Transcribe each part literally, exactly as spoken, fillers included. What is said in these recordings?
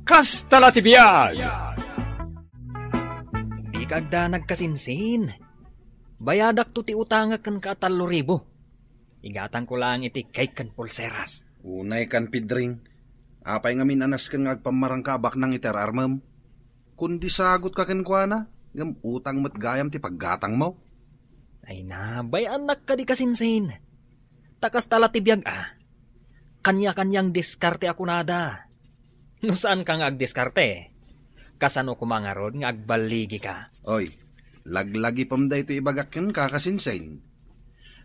Kasta la ti biag! Dika agdanag, kasinsin. Bayadakto ti utangek kenka a tallo ribu. Igatangko laeng iti cake ken pulseras. Unay kan, Pedring. Apay ngamin a nasken nga agpammarangka a baknang iti ar-armem? Kundi sagutka kenkuana, ngem utang met gayam ti paggatangmo. Ay na, bay-annak kadi, kasinsin. Ta kasta la ti biag a. Kanya-kanyang diskarte a kunada. No saanka nga agdiskarte, kasano koma ngarud nga agballigika? Oy, laglagipem daytoy ibagak kenka, kasinsin.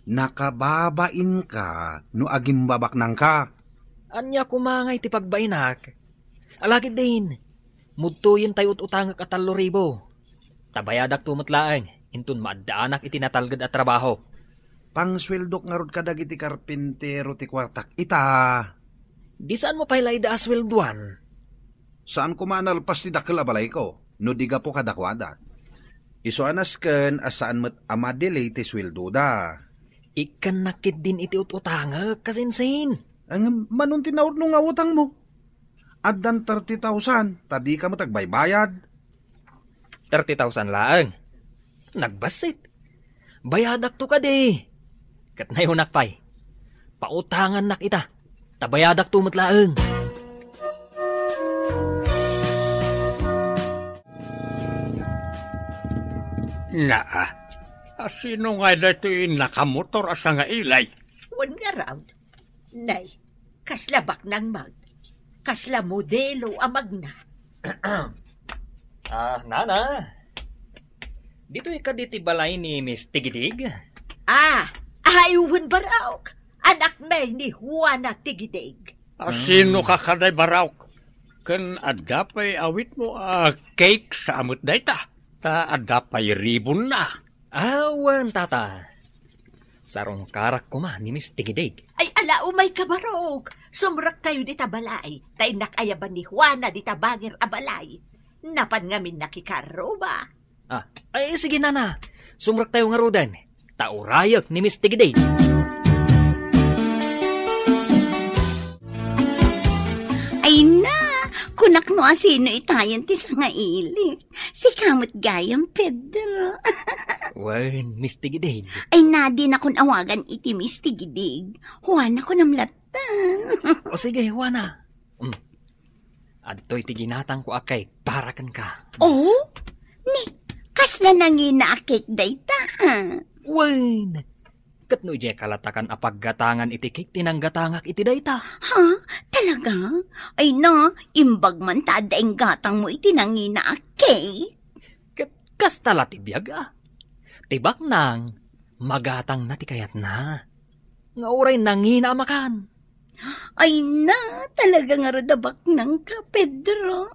Nakababainka no agimbabaknangka. Ania koma ngay ti pagbainak? Alagidin, mudtoyen tay ut-utangek a tallo ribu. Ta bayadakto met laeng inton maaddaanak iti natalged a trabaho. Pangsueldok ngarud kadagiti karpintero ti kuartak ita. Di saanmo pay la ida a sueldoan? Saan koma a nalpas ti dakkel a balayko no di gapu kadakuada. Isu a nasken a saan met a madelay ti sueldoda. Ikkannak ketdin iti ut-utangek, kasinsin. Ngem, mano ti naudno nga utangmo? Addan thirty thousand, ta dika met agbaybayad. Thirty thousand laeng. Nagbassit. Bayadakto kadi. Ket nayonak pay. Pautangannak ita. Ta bayadakto met laeng. Naa, a sino ngay daytoy nakamotor a sangailay? Wen ngarud. Nay, kasla baknang met. Kasla modelo a magna. Ah, nana. Ditoy kadi ti balay ni Miss Tigidig? Ah, ay, wen, Baraok. Anak mi ni Juana Tigidig. A sino ka kaday, Baraok? Ken adda pay awitmo a cake sa amet dayta? Ta adda pay ribonna. Awan, tata. Sarungkarak koma ni Miss Tigidig. Ay, ala, umay ka, Barok. Sumrektayo dita balay. Ta innak ayaban ni Juana dita bangir a balay. Napan ngamin nakikarruba. Ah, ay, sige, nana. Sumrektayo ngaruden. Ta urayek ni Miss Tigidig. Ay na, kunak no asino itayen ti sangaili. Sika met gayam, Pedro. Wen, Miss Tigidig. Ay na, dinakon awagan iti Miss Tigidig. Juana kunam latta. O sige, Juana. Mm. Adtoy ti ginatangko a cake para kenka. Oh? Ni, kasla nangina a cake dayta, ah? Wen, ket no idiay kalatakan a paggatangan iti cake ti nanggatangak iti dayta. Ha? Talaga? Ay na, imbag man ta adda inggatangmo iti nangina a cake? Ket kasta la ti biag, a. Ti baknang, magatangna ti kayatna. Nga uray nangina a makan. Ay na, talaga ngarud a baknangka, Pedro.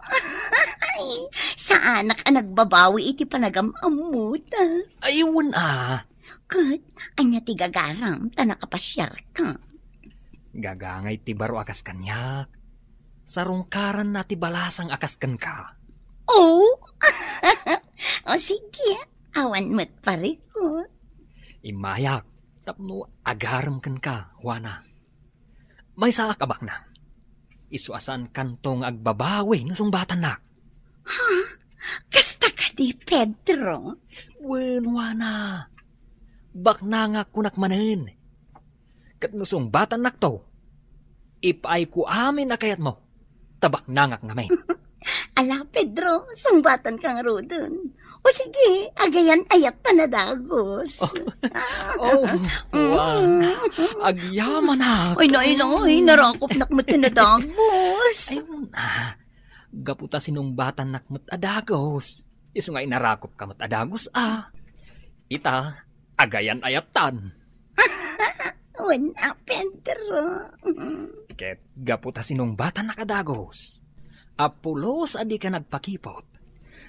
Ay, saanak a nagbabawi iti panagam-ammota. Ay, wen a. Ket, ania ti gagaram ta nakapasiarka? Gagangay ti baro a kas kaniak. Sarungkaranna ti balasang a kas kenka. Oh? O sige, awan met parikut. Immayak tapno agarem kenka, Juana. Maysaak a baknang. Isu a saankanto nga agbabawi no sungbatannak. Ha? Kasta kadi, Pedro? Wen, Juana. Baknangak kunak manen. Ket no sungbatannakto, ipaayko amin a kayatmo. Ta baknangak ngamin. Ala, Pedro, sungbatanka ngaruden. O sige, agayan-ayattan a dagus. Oh, Juan, agyamanak. Ay, nay, nay, narakopnak met a dagus. Ay, una, gapu ta sinungbatannak met a dagus. Isu nga inarakopka met a dagus, a. Ita, agayan-ayattan. Wen a, Pedro. Ket gapu ta sinungbatannak a dagus, a pulos a dika nagpakipot,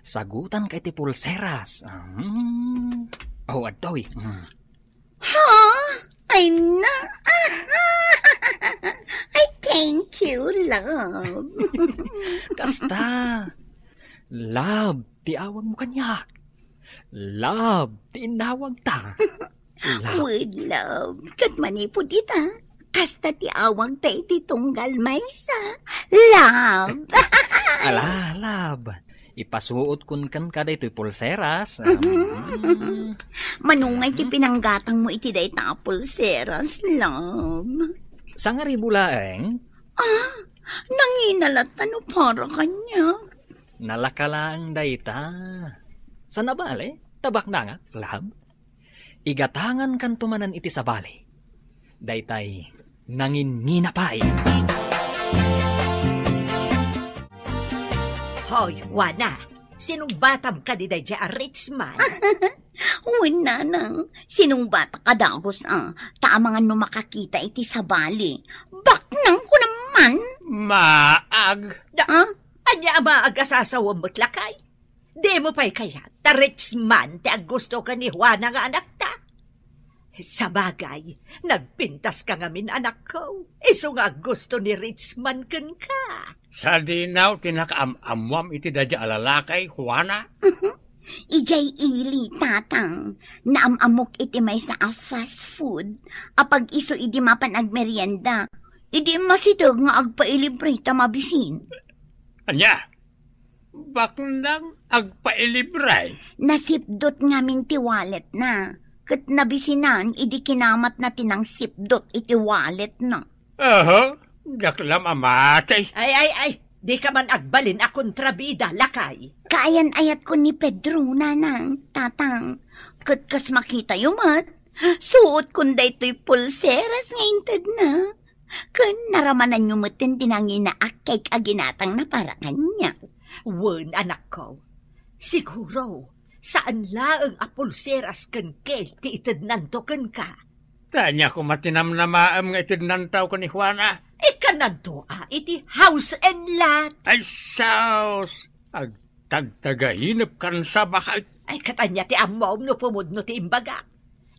sagutanka iti pulseras. Mm. Oh, adtoy. Mm. Ha? Ay na. Ay, thank you, love. Kasta. Love ti awagmo kaniak. Love ti inawagta. Love. With love. Ket manipud ita, kasta ti awagta iti tunggal maysa. Love. Ala, love. Ipasuotkon kenka daytoy pulseras. Mhm. Mm. Manungay ti pinanggatangmo iti dayta a pulseras, love. Sangaribu laeng? Ah, nangina latta no para kaniak. Nalaka laeng dayta. Saan a bale, ta baknangak, love. Igatangankanto manen iti sabali. Daytay nangingina pay. Hoy, Juana, sinungbatam kadi daydiay a rich man? Wen, nanang, sinungbatak a dagus a, ta amangan no makakita iti sabali. Baknang ko naman. Maag. Da-, Ah? Ania a maag a sasawem met, lakay? Dimo pay kayat ta rich man ti aggusto ken ni Juana nga anakta? Sabagay, nagpintaska ngamin, anakko. Isu nga aggusto ni rich man kenka. Sadinaw ti nakaam-ammoam iti daydiay a lalaki, Juana? Mhm. Idiay ili, tatang, naam-ammok iti maysa a fast food a pag-isu idi mapan agmerienda, idi masiteg nga agpailibre ta mabisin. Ania? Baknang agpailibre? Nasipdot ngamin ti walletna, ket nabisinan idi kinamatna ti nangsipdot iti walletna. Aha, daklam a mati. Ay, ay, ay, dika man agbalin a kontrabida, lakay. Kaayan-ayatko ni Pedro, nanang, tatang. Ket kas makitayo met, suotkon daytoy pulseras nga intedna. Ken naramananyo metten ti nanginaak kay aginatangna para kaniak. Wen, anakko. Siguro, saan laeng a pulseras ken cake ti itednanto kenka. Ta ania koma ti namnamaem nga itednanto ken ni Juana? Ikkananto a iti house and lot. Ay, sus! Agtagtagainep kan sabakay. Ay, ket ania ti ammom no pumudno ti imbagak?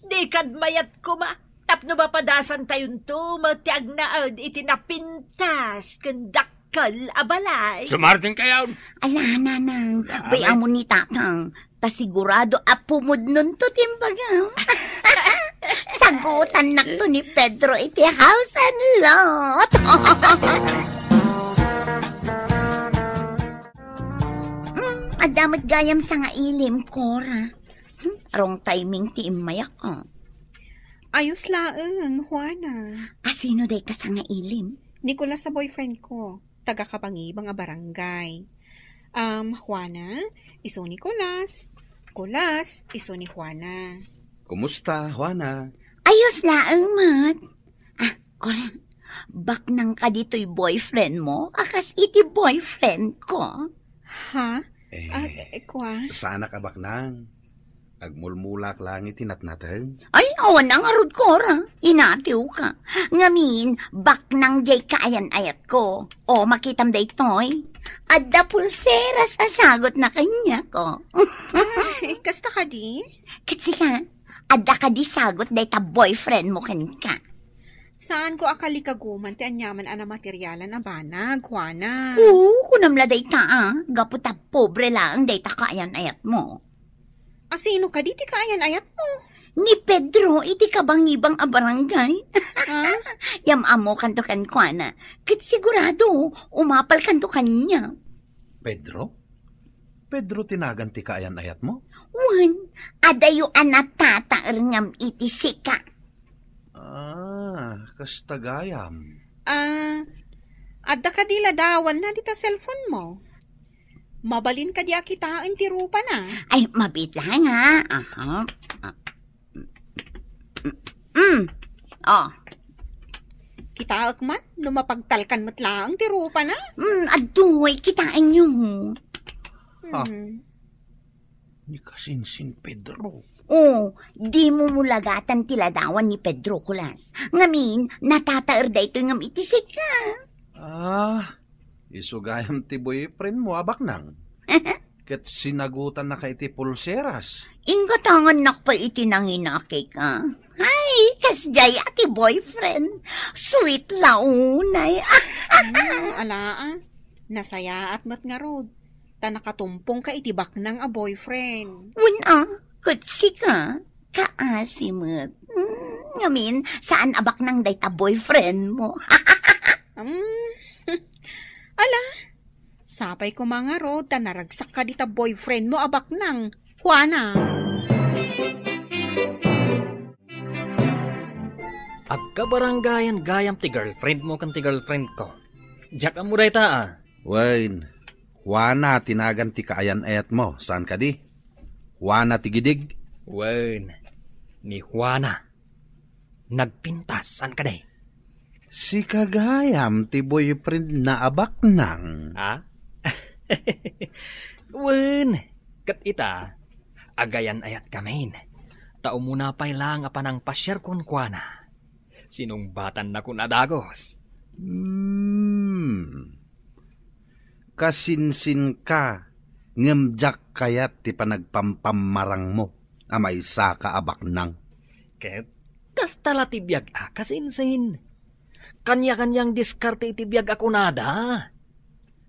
Dikad mayat koma, tapno mapadasantayonto met ti agnaed iti napintas ken dakkel a balay. Sumardengkayon. Ala, nanang, bay-am ni tatang, ta sigurado a pumudnonto ti imbagam. Sagutannakto ni Pedro iti house and lot. Mm, adda met gayam sangailim, Cora. Hmm, wrong timing ti immayak, oh. Ayos laeng, Juana. A, sino dayta sangailim? Nicolas a boyfriend ko, taga Kabangibang a barangay. Um, Juana, isu ni Nicolas. Nicolas, isu ni Juana. Kumusta, Juana? Ayos laeng met. Ah, Cora, baknang kadi toy boyfriend mo? A kas iti boyfriend ko. Ha? Eh, Ah, eh, kua? Saanak a baknang. Agmulmulak lang iti natnateng. Ay, awan na ngarud, Cora. Inatiwka. Ngamin, baknang diay kaayan-ayatko. O, makitam daytoy. Adda pulseras a sagutna kaniak, o. Ay, kasta kadi? Ket sika, adda kadi sagut dayta boyfriend mo kenka? Saanko a kalikaguman ti aniaman a namaterialan a banag, Juana. Oo, kunam la dayta, a, gapu ta pobre laeng dayta kaayan-ayatmo. A, sino kadi ti kaayan-ayatmo? Ni Pedro iti Kabangibang a barangay. Ha? Yam-ammokanto kenkuana. Ket sigurado, umapalkanto kaniak. Pedro? Pedro ti nagan ti kaayan-ayatmo? Wen, adayo a natataer ngem iti sika. Ah, kasta gayam. Ah, adda kadi ladawanna dita cellphone-mo? Mabalin kadi a kitaen ti rupana? Ay, mabiit laeng, a. Aha. Ah. Mm. Oh. Kitaek man, no mapagtalkan met laeng ti rupana. Mm, adtoy, kitaenyo. Ah. Mm. Ni kasinsin Pedro. Oh, dimo mulagatan ti ladawan ni Pedro, Kulas. Ngamin, natataer daytoy ngem iti sika. Ah, isu gayam ti boyfriend mo, a baknang. Ket sinagutannaka iti pulseras. Inggatangannak pay iti nanginakika. Ay, kasdiay a ti boyfriend. Sweet la unay. Hmm, ala, a. Nasayaat met ngarud. Ta nakatumpongka iti baknang a boyfriend. Wen, a, ket sika, kaasi met. Hmm, ngamin, saan a baknang dayta boyfriend mo? Hmm. Ala, Sapay koma ngarud ta naragsak ka dita boyfriend mo a baknang, Juana. Agkabaranggayan gayam ti girlfriend mo ken ti girlfriend ko. Diak ammo dayta, a. Wen, Juana ti nagan ti kaayan-ayat mo, saan kadi? Juana ti gidig? Wen, ni Juana. Nagpintas, saan kadi? Sika gayam ti boyfriend na a baknang. Ha? Wen, ket ita, agayan-ayat kamin. Ta umuna pay laeng a panangpasiar kenkuana. Sinungbatanna kun a dagus. Hmm. Kasinsinka, ngem diak kayat ti panagpampamarangmo a maysaka a baknang. Ket kasta la ti biag a kasinsin. Kaniakaniang diskarte iti biag a kunada.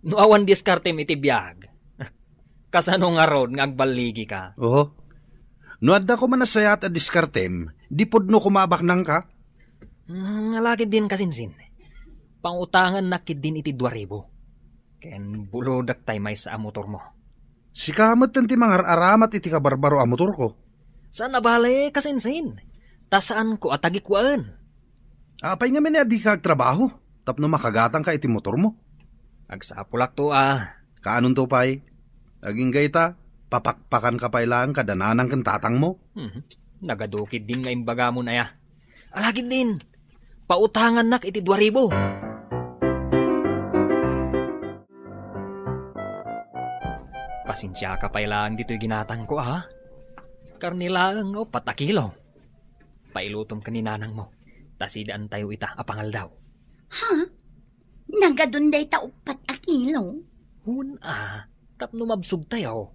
No awan diskartem iti biag, kasano ngarud nga agballigika? Oho. No adda koma nasayaat a diskartem, di pudno koma a baknangka? Hmm, alakid din kasinsin. Pangutangannak ketdin iti dua ribu. Ken bulodek tay maysa a motormo. Sika met ti mangar-aramat iti kabarbaro a motorko. Saan a bale, kasinsin. Ta saanko a tagikuaen. Apay ngamin a dika agtrabaho tapno makagatangka iti motormo? Agsapulakto a. Kaanonto pay? Agingga ita, papakpakanka pay laeng kada nanang ken tatangmo? Mhm. Nagadu ketdin nga imbagamon aya. Alakid din. Pautangannak iti dua ribu. Pasensiaka pay laeng ditoy ginatangko, a. Karne laeng nga uppat a kilo. Pailutom ken ni nanangmo, ta sidaentayo ita a pangaldaw. Ha? Nagadun dayta uppat a kilo? Hun, a, tapno mabsogtayo.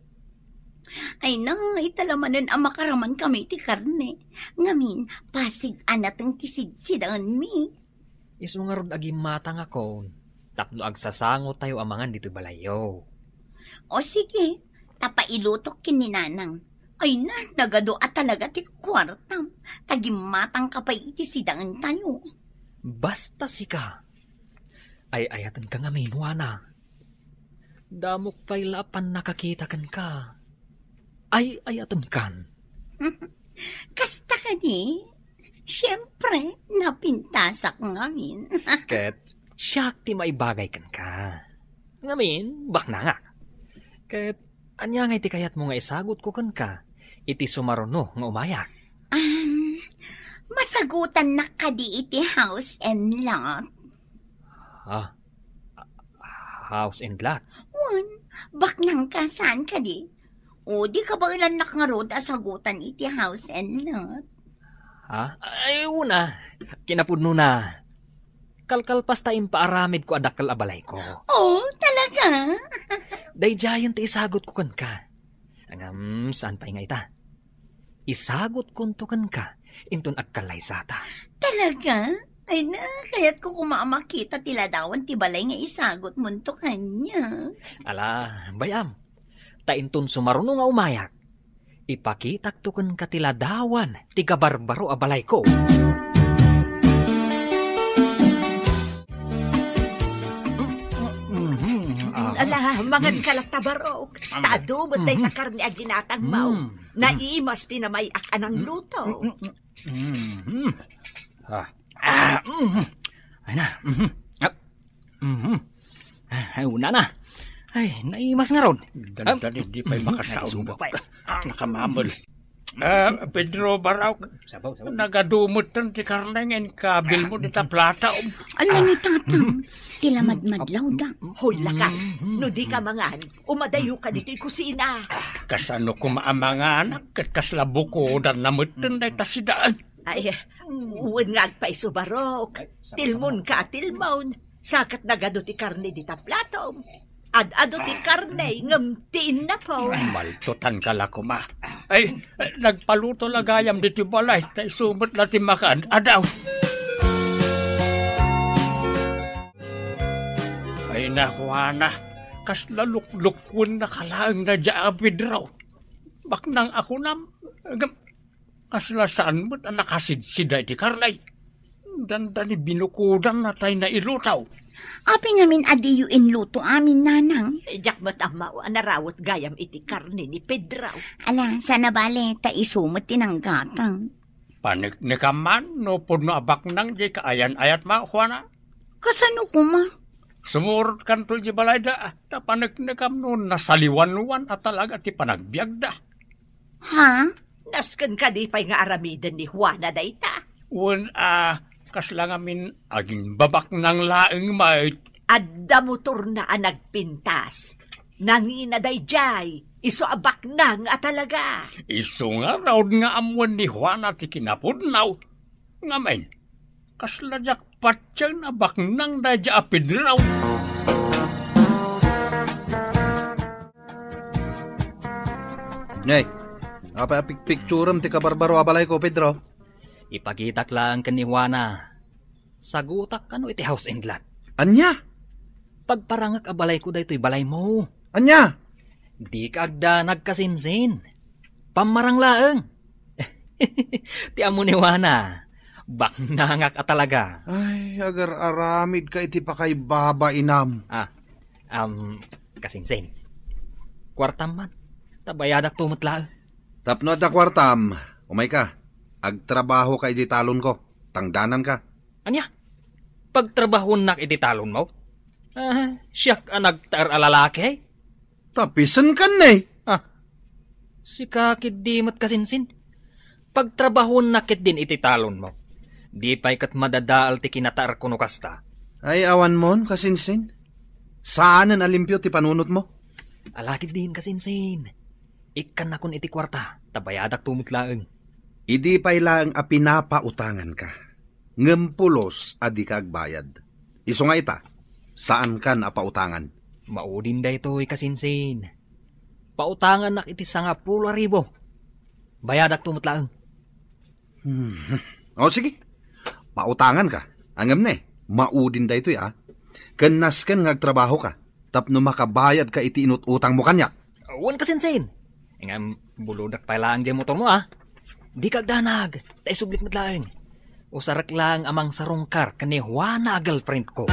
Ay na, ita la manen a makaramankami iti karne. Ngamin, pasig-anateng ti sidsidaenmi. Isu ngarud a gimmatangakon tapno agsasangotayo a mangan ditoy balayyo. O sige, ta pailutok ken ni nanang. Ay na, nagadu a talaga ti kuartam. Ta gimmatangka pay iti sidaentayo. Basta sika. Ay-ayatenka ngamin, Juana. Damok pay la a pannakakita kenka. Ay-ayatenkan. Kasta kadi? Siempre, napintasak ngamin. Ket siak ti maibagay kenka. Ngamin, baknangak. Ket ania ngay ti kayatmo nga isagutko kenka iti sumaruno nga umayak? Um, masagutannak kadi iti house and lot? Ah, house and lot? Wen, baknangka, saan kadi? O, di kabaelannak ngarud a sagutan iti house and lot? Ha? Ay, una, kinapudnona. Kalkalpas ta impaaramidko a dakkel a balayko. Oh, talaga? Daydiayen ti isagutko kenka. Ngem, saan pay nga ita? Isagutkonto kenka inton agkallaysata. Talaga? Ay na, kayatko koma a makita ti ladawan ti balay nga isagutmonto kaniak. Ala, bay-am. Ta inton sumaruno nga umayak, ipakitakto kenka ti ladawan ti kabarbaro a balayko. Ala, mangan ka latta, Barok. Ta adu met dayta karne a ginatangmo. Mm. Naimas ti namay-ak a nangluto. Mm. Ah. Ah, mm. Ay na. Mm. Ah. Mm. Ah, ay, una na. Ay, naimas ngarud. Dandani, di pay makasaom. Ay, suba pay. Nakamamel. Ah, Pedro Barok, sabaw, sabaw. Nagadu metten ti karne nga inkabilmo dita plato. Ala ni Tatang, ti lamadmadlawda. Hoy, lakay, no di ka mangan, umadayo ka ditoy kusina. Kasano koma a manganak ket kasla bukodanna metten dayta sidaen? Ay, wen nga agpayso, Barok. Ay, sama-sama. Tilmon ka a tilmon. Sa ket nagadu ti karne dita platom. Ad-adu ti karne ngem ti innapon. Maltotan ka la koma. Ay, nagpaluto la gayam ditoy balay, ta isu met la ti makaad-adaw. Ay, nakuana, kasla luklukwen na kalaeng na dia a Pedro. Baknang a kunam, ngem kasla saan met a nakasidsida iti karne. Dandani binukodanna tay nailutaw. Apay ngamin a diyo inluto amin, nanang? Diak met ammo a narawet gayam iti karne ni Pedro. Ala, saan a bale, ta isu met ti nanggatang. Paneknekam man no pudno a baknang diay kaayan-ayatmo, Juana. Kasano koma? Sumurotkanto idiay balayda, ta paneknekam no nasaliwanwan a talaga ti panagbiagda. Ha? Nasken kadi pay nga aramiden ni Juana dayta? Wen a, kasla ngamin agimbabaknang laeng met. Adda motorna a nagpintas. Nangina daydiay, isu a baknang a talaga. Isu ngarud nga ammoen ni Juana ti kinapudno. Ngamin, kasla diak patien a baknang daydiay a Pedro. Nay, apay a pikpikturem ti kabarbaro a balayko, Pedro? Ipakitak laeng ken ni Juana. Sagutak kano iti house and lot. Ania? Pagparangak a balayko daytoy balaymo. Ania? Dika agdanag, kasinsin. Pammarang laeng. Ti ammo ni Juana, baknangak a talaga. Ay, agar-aramidka iti pakaibabainam. Ah, um, kasinsin. Kuartam man. Ta bayadakto met laeng. Tapno adda kuartam, umayka. Agtrabahoka idiay talonko. Tangdananka. Ania? Pagtrabahoennak iti talonmo? Ah, siak a nagtaer a lalaki? Tapisenkan ne. Ah, sika ketdi met, kasinsin. Pagtrabahoennak ketdin iti talonmo. Di pay ket madadael ti kinataerko no kasta. Ay, awanmon, kasinsin. Saanen a limpio ti panunotmo. Ala ketdin, kasinsin. Ikkannakon iti kuarta, ta bayadakto met laeng. Idi pay laeng a pinapautanganka, ngem pulos a dika agbayad. Isu nga ita, saankan a pautangan. Maudin daytoy, kasinsin. Pautangannak iti sangapulo a ribu. Bayadakto met laeng. Hmm. O, sige. Pautanganka. Ngem ne, maudin daytoy, a. Ken nasken nga agtrabahoka tapno makabayadka iti inut-utangmo kaniak. Wen, kasinsin. Ngem, bulodak pay laeng diay motormo, a. Dika agdanag, ta isublik met laeng. Usarek laeng a mangsarungkar ken ni Juana a girlfriendko.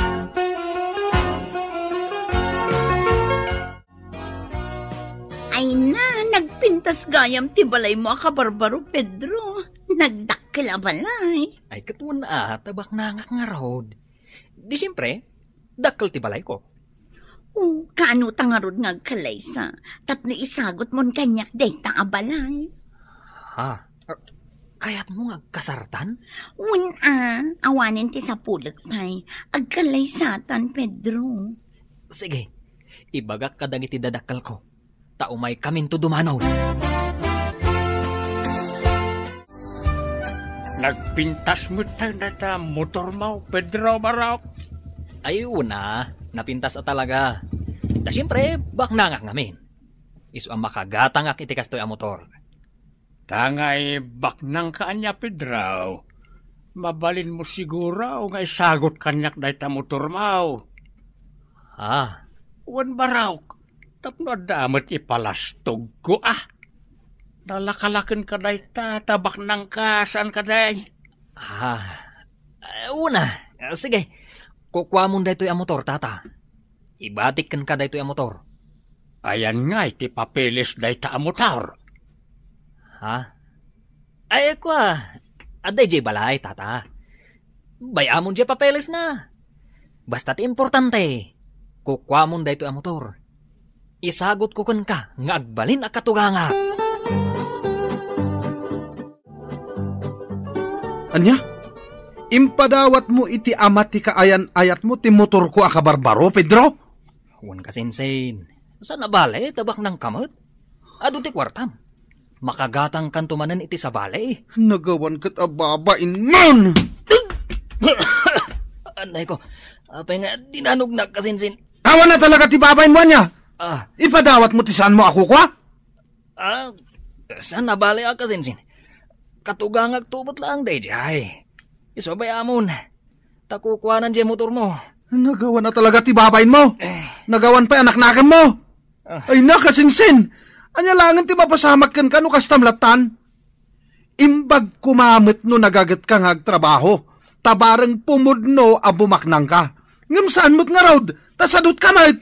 Ay na, nagpintas gayam ti balaymo a kabarbaro, Pedro. Nagdakkel a balay. Ay, ket wen a, ta baknangak ngarud. Di siempre, dakkel ti balayko. O, kaano ta ngarud nga agkalaysa tapno isagutmon kaniak dayta a balay? Ha? Ah, kayatmo nga agkasartan? Wen a, awanen ti sapulek pay. Agkalaysatan, Pedro. Sige, ibagak kadagiti dadakkelko. Ta umaykaminto dumano. Nagpintas met dayta motormo, Pedro Barok? Ay, wen a, napintas a talaga. Ta siempre, baknangak ngamin. Isu a makagatangak iti kastoy a motor. Ta ngay baknangka ania, Pedro? Mabalinmo siguro nga isagut kaniak dayta motormo. Ah. Wen, Barok, tapno adda met ipalastogko, a. Nalakalakenka dayta, ta baknangka, saan kadi? Ah, eh, wen a. Ah, sige, kukuamon daytoy a motor, tata. Ibatik kenka daytoy a motor. Ayan ngay ti papeles dayta a motor? Ha? Ay, kua, adda idiay balay, tata. Bay-amon diay papelesna. Basta ti importante, kukuamon daytoy a motor. Isagutko kenka nga agbalin a katugangak. Ania? Impadawatmo iti ama ti kaayan-ayatmo ti motorko a kabarbaro, Pedro? Wen, kasinsin. Saan a bale, ta baknangka met. Adu ti kuartam. Makagatangkanto manen iti sabali. Nagawan ket a babainmon! Anay ko, apay nga dinanognak, kasinsin? Awan a talaga ti babainmo, ania? Ah. Ipadawatmo ti saanmo a kukua? Ah, saan a bale a, kasinsin. Katugangak tubet laeng daydiay. Isu a bay-amon. Ta kukuanan diay motormo. Nagawan a talaga ti babainmo. Eh. Nagawan pay a naknakemmo. Ah. Ay, nakasinsin! Ania laengen ti mapasamak kenka no kastam lattan? Imbag koma met no nagagetka nga agtrabaho, ta bareng pumudno a bumaknangka. Ngem saan met ngarud, ta sadutka met.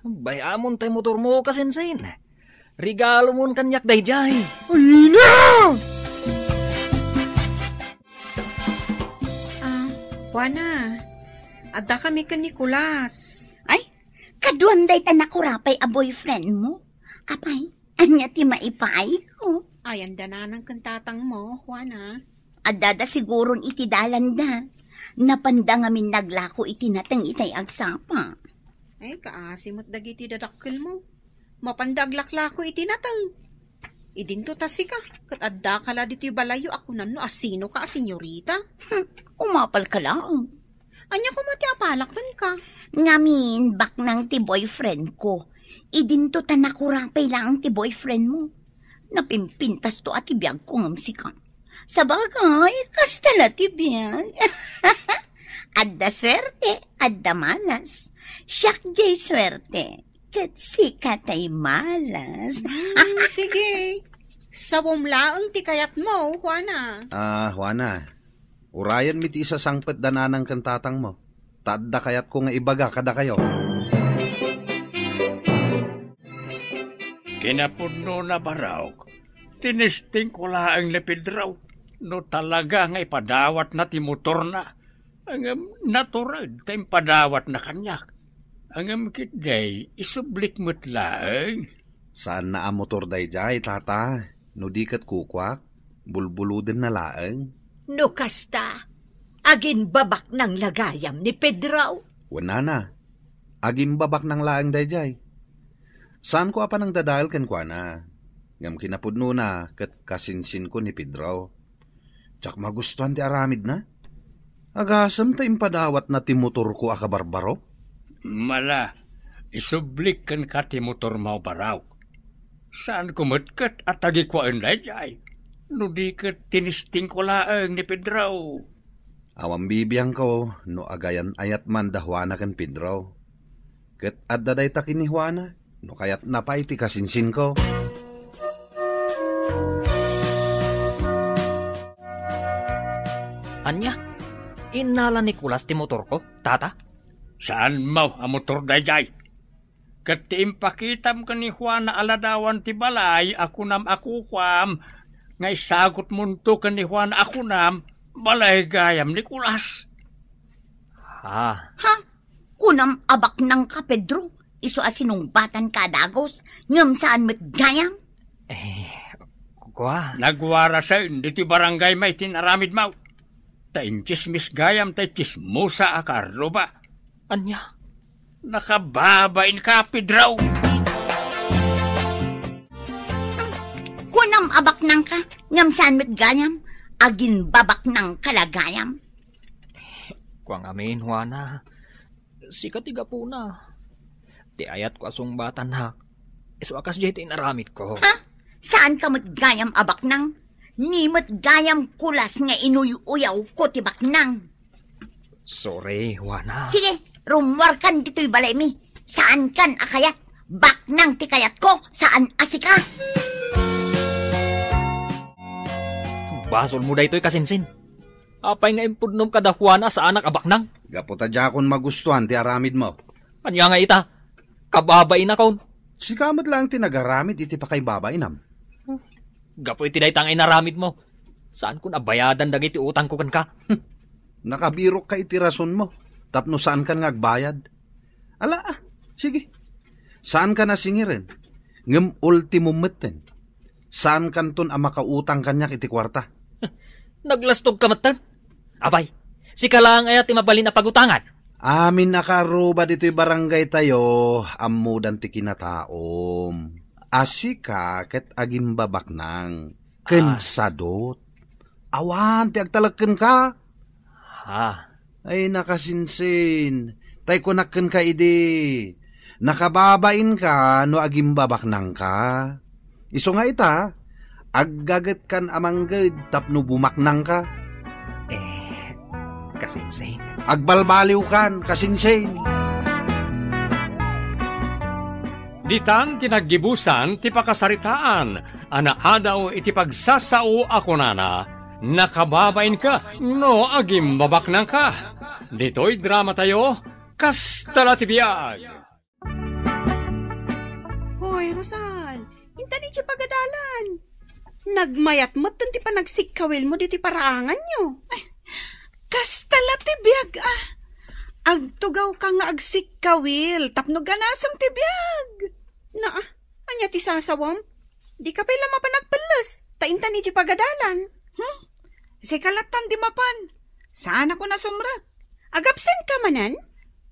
Bay-amon tay motormo, kasinsin. Regalomon kaniak daydiay. Ay na! Ah, Juana, adda kami ken Nicolas. Ay, kaduam dayta nakurapay a boyfriend mo? Apay, ania ti maipaayko? Ayan da nanang ken tatang mo, Juana. Addada siguron iti dalanda. Napanda ngamin naglako iti nateng itay agsapa. Ay, kaasi met dagiti dadakkel mo. Mapanda aglaklako iti nateng. Idinto ta sika, ket addaka la ditoy balayyo a kunam no asinoka a senyorita. Hmm, umapalka laeng. Ania koma ti apalak kenka? Ngamin, baknang ti boyfriend ko. Idinto ta nakurapay laeng ti boyfriend mo. Napimpintasto a ti biagko ngem sika. Sabagay, kasta la ti biag. Adda suerte, adda malas. Siak diay suerte, ket sika tay malas. Hmm, sige. Sawom laeng ti kayatmo, Juana. Ah, Juana, urayenmi ti isasangpet da nanang ken tatangmo, ta adda kayatko nga ibaga kadakayo. Kinapudnona, Barok, tinistingko laeng ni Pedro no talaga nga ipadawatna ti motorna. Ngem natured ta impadawatna kaniak. Ngem ketdi, isublik met laeng. Saanna a motor daydiay, tata. No di ket kukuak, bulbuludenna laeng. No kasta, agimbabaknang la gayam ni Pedro? Wen, nana, agimbabaknang laeng daydiay. Saanko a panangdadael kenkuana, ngem kinapudnona ket kasinsinko ni Pedro. Diak magustuan ti aramidna. Agasem ta impadawatna ti motorko a kabarbaro. Mala, isublik kenka ti motormo, Barok. Saanko met ket a tagikuaen daydiay, no di ket tinistingko laeng ni Pedro. Awan bibiangko no agayan-ayat man da Juana ken Pedro. Ket adda dayta ken ni Juana, no kayatna pay ti kasinsinko. Ania? Innala ni Nicolas ti motorko, tata? Saanmo a motor daydiay? Ket ti impakitam ken ni Juana a ladawan ti balay a kunam a kukuam, nga isagutmonto ken ni Juana a kunam, balay gayam ni Nicolas. Ah. Ha? Kunam a baknangka, Pedro? Isu a sinungbatanka a dagus, ngem saan met gayam? Eh, kua. Nagwarasen ditoy barangay may ti inaramidmo. Ta intsismis gayam tay tsismosa a kaarruba. Ania? Nakababainka, Pedro! Kunam a baknangka, ngem saan met gayam, agimbabaknangka la gayam. Kua ngamin, Juana, sika ti gapuna. Ti ayatko a sungbatannak, isu a kasdiay ti inaramidko. Ha? Saanka met gayam a baknang? Ni met gayam kulas nga inuy-uyawko ti baknang. Sorry, Juana. Sige, rummuarkan ditoy balaymi. Saankan a kayat. Baknang ti kayatko, saan a sika. Basolmo daytoy, kasinsin. Apay nga impudnom kada Juana a saanak a baknang? Gapu ta diakon magustuan ti aramidmo. Ania nga ita? Kababainak, on? Sika met laeng ti nagaramid iti pakaibabainam. Gapu iti dayta nga inaramidmo, saankon a bayadan dagiti utangko kenka. Nakabirokka iti rasonmo tapno saankan nga agbayad. Ala, ah, sige. Saankan a singiren, ngem ultimo metten. Saankanton a makautang kaniak iti kuarta. Naglastogka metten? Apay, sika laeng aya ti mabalin a pagutangan? Amin a kaarruba ditoy barangaytayo, ammodan ti kinataom. A sika ket agimbabaknang ken Ah. sadot. Awan ti agtalek kenka. Ah. Ay, nakasinsin. Tay kunak kenka idi, nakababainka no agimbabaknangka. Isu nga ita, aggagetkan a mangged tapno bumaknangka. Eh, kasinsin. Agbalbaliwkan, kasinsin. Ditan ti naggibusan ti pakasaritaan a naadaw iti pagsasao a kunana, "Nakababainka no agimbabaknangka." Ditoy dramatayo, Kasta la ti biag. Hoy, Rosal, intan idiay pagadalan. Nagmayat met ti panagsikkawilmo ditoy paraanganyo. Kasta la ti biag, ah. Agtugawka nga agsikkawil tapno ganasem ti biag. Naa, ania ti sasawem? Dika pay la mapan agpelles, ta intan idiay pagadalan. Hmm? Sika lattan ti mapan. Saanakon a sumrek. Agabsent ka manen?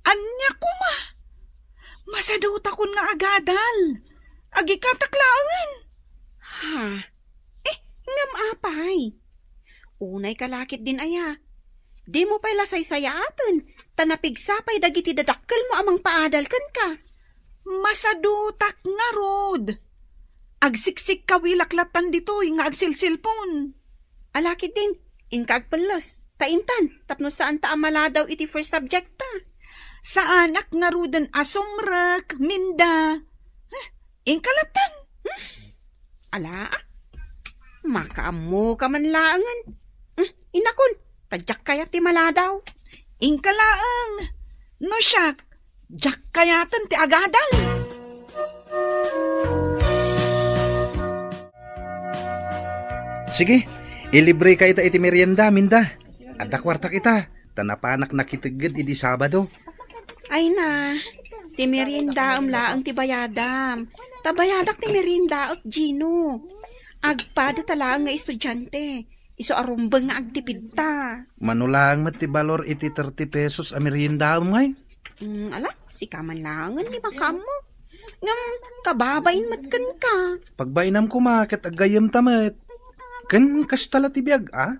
Ania koma? Masadutakon nga agadal. Agikatak laengen. Ha? Eh, ngem apay? Unay ka lakit din aya. Dimo pay la saysayaaten, ta napigsa pay dagiti dadakkelmo a mangpaadal kenka. Masadutak ngarud. Agsiksikkawilak lattan ditoy nga agsilsilpon. Alakit din, inka agpelles, ta intan, tapno saanta a maladaw iti first subject ta. Saanak ngaruden a sumrek, Minda. Huh, inka lattan. Hmm? Ala, ah. Makaammo ka man laengen. Hmm, inakon, ta diak kayat ti maladaw. Inka laeng. No siak, diak kayaten ti agadal. Sige, ilibre ka ita iti merienda, Minda. Adda kuartak ita, ta napanak nakitegged idi Sabado. Ay na, ti meriendaem laeng ti bayadam. Ta bayadak ti meriendaek, Gino. Agpada ta laeng nga estudiante. Isu a rumbeng nga agtipidta. Mano laeng met ti balor iti thirty pesos a meriendaem ngay? Mm, ala, sika man laengen ni makaammo. Ngem kababain met kenka. Pagbainam koma ket aggayyemta met. Ken kasta la ti biag, a?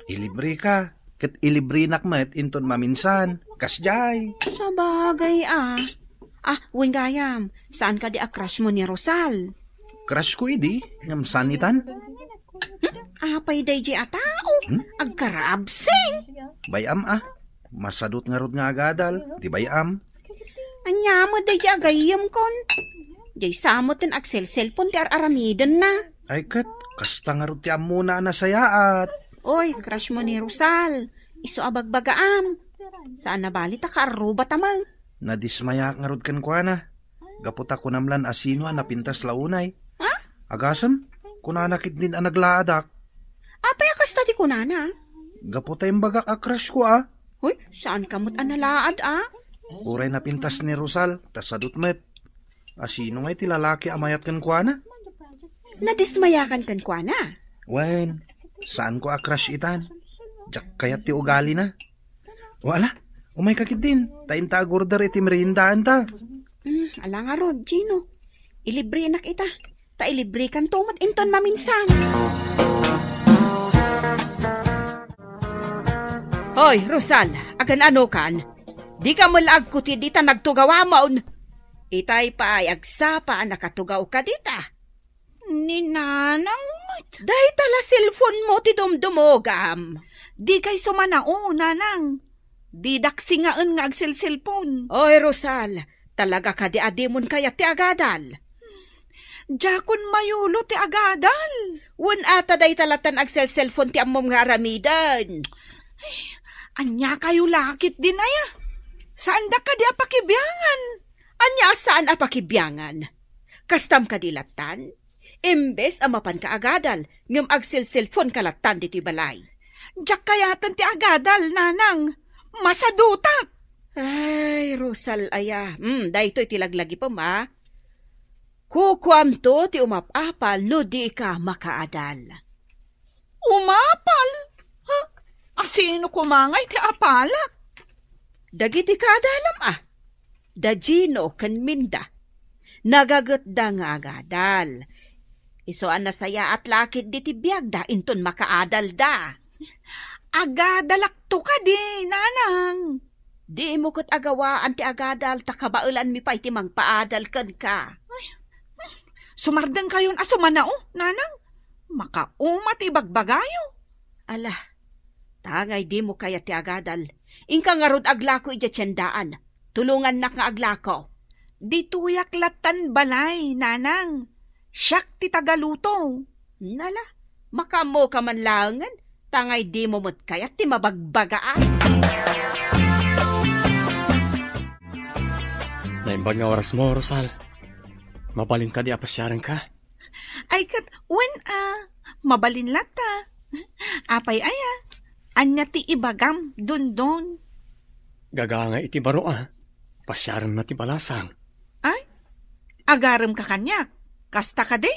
Ilibre ka, ket ilibrenak met inton maminsan. Kasdiay. Sabagay, a. Ah, wen gayam, saan kadi a crush mo ni Rosal? Crush ko idi, ngem saan itan? Hmm? Apay daydiay a tao? Hmm? Agkarabsing! Bay-am, a. Masadut ngarud nga agadal, di bay-am. Ania met daydiay a gayyemkon? Diay sa metten agselselpon ti ar-aramidenna. Ay ket, kasta ngarud ti ammona a nasayaat. Oy, crush mo ni Rosal. Isu a bagbagaam. Saan a bali ta kaarrubata met. Nadismayaak ngarud kenkuana. Gapu ta kunam lan a sino a napintas la unay. Ha? Agasem, kunana ketdin a naglaadak. Apay a kasta ti kunana? Gapu ta imbagak a crush ko, a. Hoy, saan ka met a nalaad, a? Uray napintas ni Rosal, ta sadut met. A sino ngay ti lalaki a mayat kenkuana? Nadismayakan kenkuana? Wen, saan ko a crush itan. Diak kayat ti ugalina. O ala, umay ka ketdin, ta inta agorder iti meriendaanta. Hmm, ala ngarud, Gino. Ilibrenak ita. Ta ilibrekanto met inton maminsan. Hoy, Rosal, agan-anokan? Dika met la agkutid ita nagtugawamon. Itay pay agsapa a nakatugawka dita. Ni Nanang met. Dayta la cellphone mo ti dumdumogam. Dikay sumanao, Nanang. Didak singaen nga agselselpon. Oy, Rosal, talaga kadi a dimon kayat ti agadal? Diakon mayulo ti agadal. Wen ata dayta lattan agselselpon ti ammom nga aramiden. Ay, ania kayo lakit din aya? Saandak kadi a pakibiangan? Ania a saan a pakibiangan? Kastam kadi lattan? Imbes a mapanka agadal, ngem agselselpon ka lattan ditoy balay. Diak kayaten ti agadal, Nanang. Masadutak. Ay, Rosal aya. Hmm, daytoy ti laglagipem, a. Kukuamto ti umap-apal no dika makaadal. Umapal? Ha? Asino koma ngay ti apalak? Dagiti kaadalam, a. Da Gino ken Minda. Nagagetda nga agadal. Isu a nasayaat la ketdi ti biagda inton makaadalda. Agadalakto kadi, Nanang. Dimo ket agawaan ti agadal ta kabaelanmi pay ti mangpaadal kenka. Sumardengkayon a sumanao, Nanang. Makauma ti ibagbagayo. Ala, tangay dimo kayat ti agadal. Inka ngarud aglako idiay tiendaan. Tulongannak nga aglako. Ditoyak lattan balay, Nanang. Siak ti tagaluto. Nala, makaammoka man laengen, tangay dimo met kayat ti mabagbagaan. Naimbag nga orasmo, Rosal. Mabalin kadi a pasiarenka? Ay, ket wen a, mabalin latta. Apay aya? Ania ti ibagam, Dondon? Gagangay iti baro a, pasiarenna ti balasang. Ay, agaremka kaniak. Kasta kadi?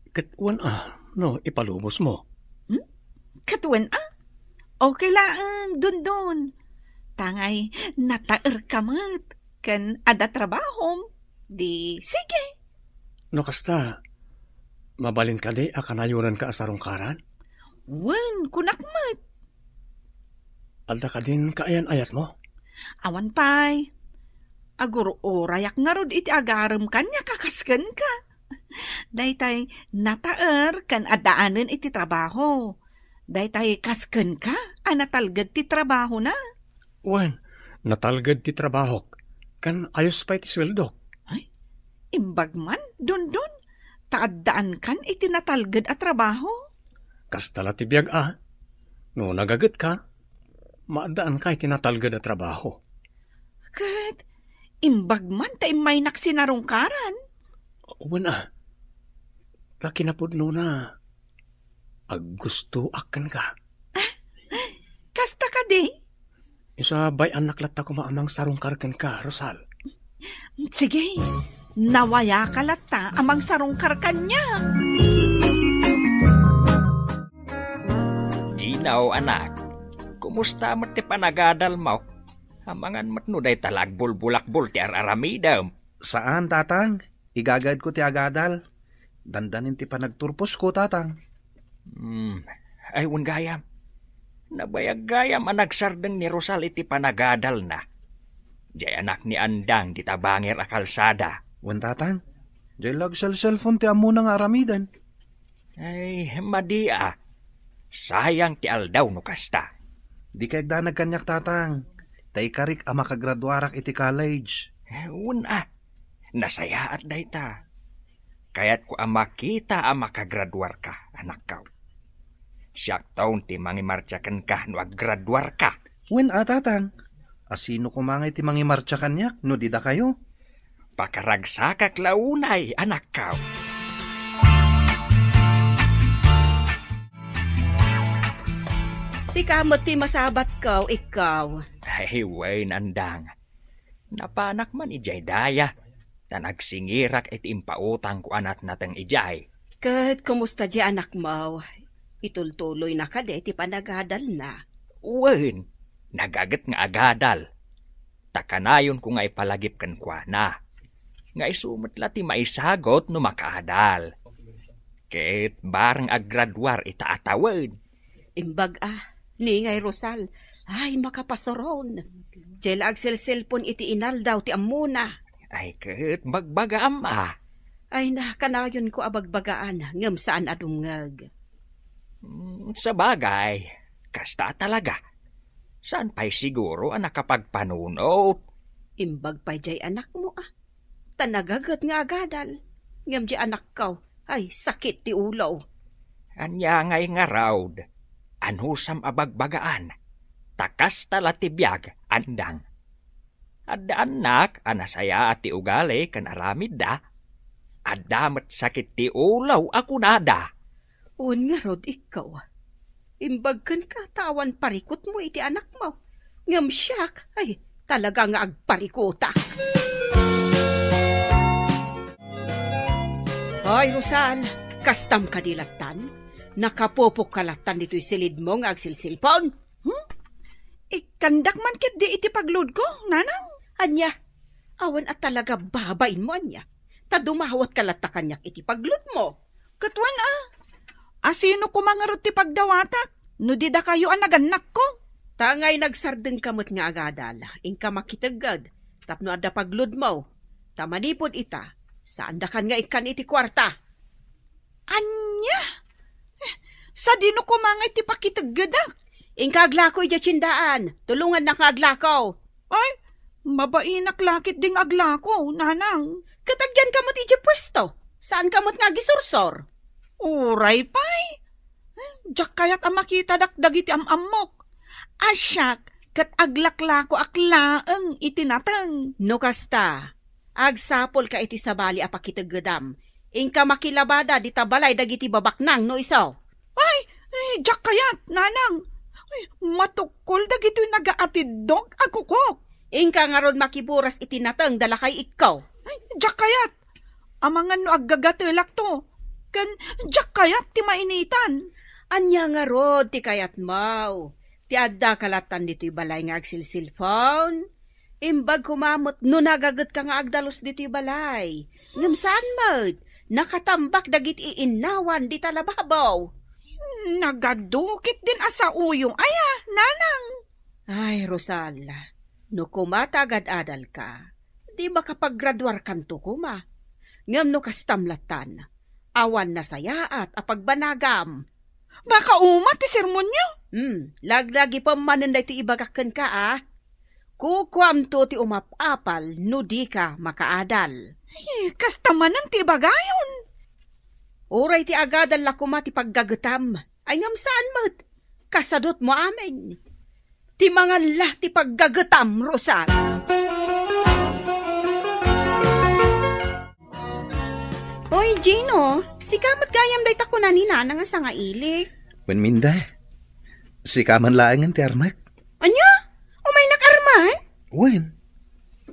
Ket wen a, no ipalubosmo. Hmm? Ket wen a? Okay laeng, Dondon. Tangay nataerka met ken adda trabahom. Di, sige. No kasta, mabalin kadi a kanayonenka a sarungkaran? Wen, kunak met. Adda kadin kaayan-ayatmo? Awan pay. Agur-urayak ngarud iti agarem kaniak a kas kenka. Daytay nataer ken addaanen iti trabaho. Daytay kas kenka a natalged ti trabahona. Wen, natalged ti trabahok, ken ayos pay ti sueldok. Ay, imbag man, Dondon, ta addaankan iti natalged a trabaho. Kasta la ti biag a. No nagagetka, maaddaanka iti natalged a trabaho. Ket imbag man ta immaynak sinarungkaran. Wen a, ta kinapudnona, aggustoak kenka. Kasta kadi? Isu a bay-annak latta koma a mangsarungkar kenka, Rosal. Sige, nawayaka latta a mangsarungkar kaniak. Gino, anak, kumusta met ti panagadalmo? Amangan met no dayta la agbulbulakbol ti ar-aramidem. Saan, tatang. Igagaedko ti agadal. Dandanin ti panagturposko, tatang. Hmm. Ay, wen gayam. Nabayag gayam a nagsardeng ni Rosal iti panagadalna. Diay anak ni Andang dita bangir a kalsada. Wen, tatang. Diay la agselselpon ti ammona nga aramiden. Ay, madi a. Sayang ti aldaw no kasta. Dika agdanag kaniak, tatang. Ta ikarik a makagraduarak iti college. Eh, wen a. Nasayaat dayta. Kayatko a makita a makagraduarka, anakko. Siakton ti mangimartsa kenka no aggraduarka. Wen a, tatang. A sino koma ngay ti mangimartsa kaniak no di dakayo? Pakaragsakak la unay, anakko. Sika met ti masabatko, ikkaw. Ay, wen, Andang. Napanak man idiay daya, ta nagsingirak iti impautangko a natnateng idiay. Ket kumusta diay anakmo? Itultuloyna kadi ti panagadalna? Wen, nagaget nga agadal. Ta kanayonko nga ipalagip kenkuana nga isu met la ti maisagut no makaadal. Ket bareng aggraduar ita a tawen. Imbag a, ni ngay Rosal, ay, makapasuron. Diay la agselselpon iti inaldaw ti ammona. Ay, ket bagbagaam a. Ay na, kanayonko a bagbagaan, ngem saan a dumngeg. Mm, sabagay, kasta a talaga. Saan pay siguro a nakapagpanunot? Imbag pay diay anakmo a. Ta nagaget nga agadal. Ngem diay anakko, ay, sakit ti ulo. Ania ngay ngarud? Anusam a bagbagaan? Ta kasta la ti biag, Andang. Adda annak a nasayaat ti ugali ken aramidda. Adda met sakit ti ulo a kunada. Wen ngarud, ikkaw. Imbag kenka ta awan parikutmo iti anakmo. Ngem siak, ay, talaga nga agparikutak. Hoy, Rosal, kastam kadi lattan? Nakapupokka lattan ditoy silidmo nga agsilsilpon? Hmm? Ikkandak man ketdi iti pagludko, nanang? Ania? Awan a talaga babainmo, ania? Ta dumawatka latta kaniak iti pagludmo. Ket wen a, a sino koma ngarud ti pagdawatak no di dakayo a nagannakko? Ta ngay nagsardengka met nga agadal, inka makitegged tapno adda pagludmo. Ta manipud ita, saandakan nga ikkan iti kuarta. Ania? Eh, sadino koma ngay ti pakiteggedak? Inka aglako idiay tiendaan. Tulongannak nga aglako. Ay, mabainak la ketdi nga aglako, nanang. Ket agyanka met idiay puesto. Saanka met nga agisursor. Uray pay. Eh, diak kayat a makitadak dagiti am-ammok. A siak, ket aglaklakoak laeng iti nateng. No kasta, Agsapulka iti sabali a pakiteggedam. Inka makilabada dita balay dagiti babaknang no isu. Ay, eh, diak kayat, nanang. Ay, matukkol dagitoy nagaatiddog a kukok. Inka ngarud makiburas iti nateng da lakay ikko. Ay, diak kayat. Amangan no aggagatelakto. Ken diak kayat ti mainitan. Ania ngarud ti kayatmo? Ti addaka lattan ditoy balay nga agsilsilpon? Imbag koma met no nagagetka nga agdalus ditoy balay. Ngem saan met, nakatambak dagiti innawan dita lababo. Nagadukit din a sauyo. Aya, nanang. Ay, Rosal, no koma ta agad-adalka, di makapagraduarkanto koma. Ngem no kastam lattan, awan nasayaat a pagbanagam. Makauma ti sermonyo? Hmm, lagdagipem manen daytoy ibagak kenka, a. Kukuamto ti umap-apal no dika makaadal. Ay, kasta manen ti ibagayon. Uray ti agadal la koma ti paggagetam. Ay, ngem saan met. Kasadutmo amin. Ti mangan la ti paggagetam, Rosal. Oy, Gino, sika met gayam dayta kuna ni Nana nga sangailik. Wen, Minda, sika man laengen ti armek. Ania? Umaynak arman? Wen,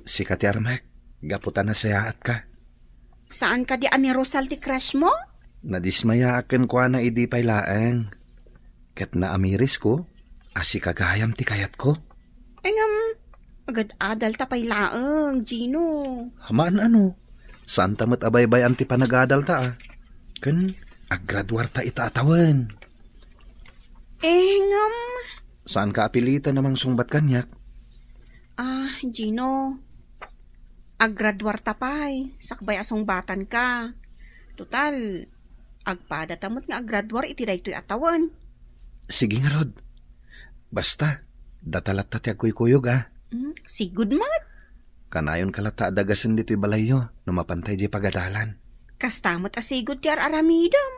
sika ti armek, gapu ta nasayaatka. Saan kadi a ni Rosal ti crush mo? Nadismayaak kenkuana idi pay laeng. Ket naamirisko a sika gayam ti kayatko. Ay ngem, agad-adalta pay laeng, Gino. Haan ano, saanta met a baybay-an ti panagadalta, a. Ken aggraduarta ita a tawen. Eh, ngem. Saanka a pilitan a mangsungbat kaniak? Ah, Gino, aggraduarta pay, sakbay a sungbatanka. Total, agpadata met nga aggraduar iti daytoy a tawen. Sige ngarud. Basta, data latta ti agkuykuyog, a. Hmm, sigud met. Kanayonka latta a dagasen ditoy balayyo no mapanta idiay pagadalan. Kasta met a sigud ti ar-aramidem.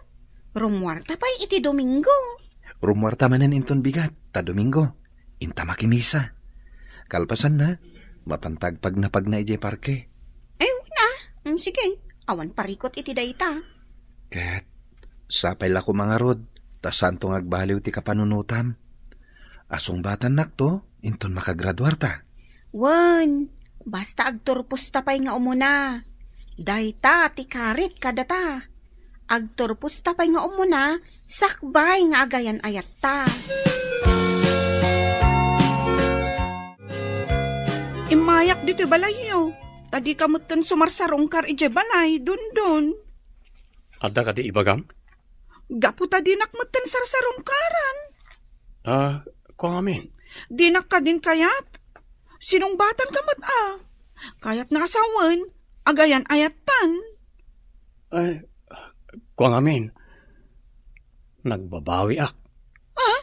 Rummuarta pay iti Domingo. Rummuarta manen inton bigat, ta Domingo. Inta makimisa. Kalpasanna, mapanta agpagnapagna idiay parke. Ay, wen a. Mm, sige. Awan parikut iti dayta. Ket, sapay la koma ngarud, ta saanto nga agbaliw ti kapanunotam. A sungbatannakto, inton makagraduarta. Wen, basta agturposta pay nga umuna. Dayta ti karik kadata. Agturposta pay nga umuna, sakbay nga agayan-ayatta. Immayak ditoy balayyo, ta dika metten sumarsarungkar idiay balay, Dondon. Adda kadi ibagam? Gapu ta dinak metten sarsarungkaran. Ah, kua ngamin. Dinak kadin kayat? Sinungbatanka met a. Kayatna a sawen, agayan-ayattan. Ay, kua ngamin. Nagbabawiak. Ah?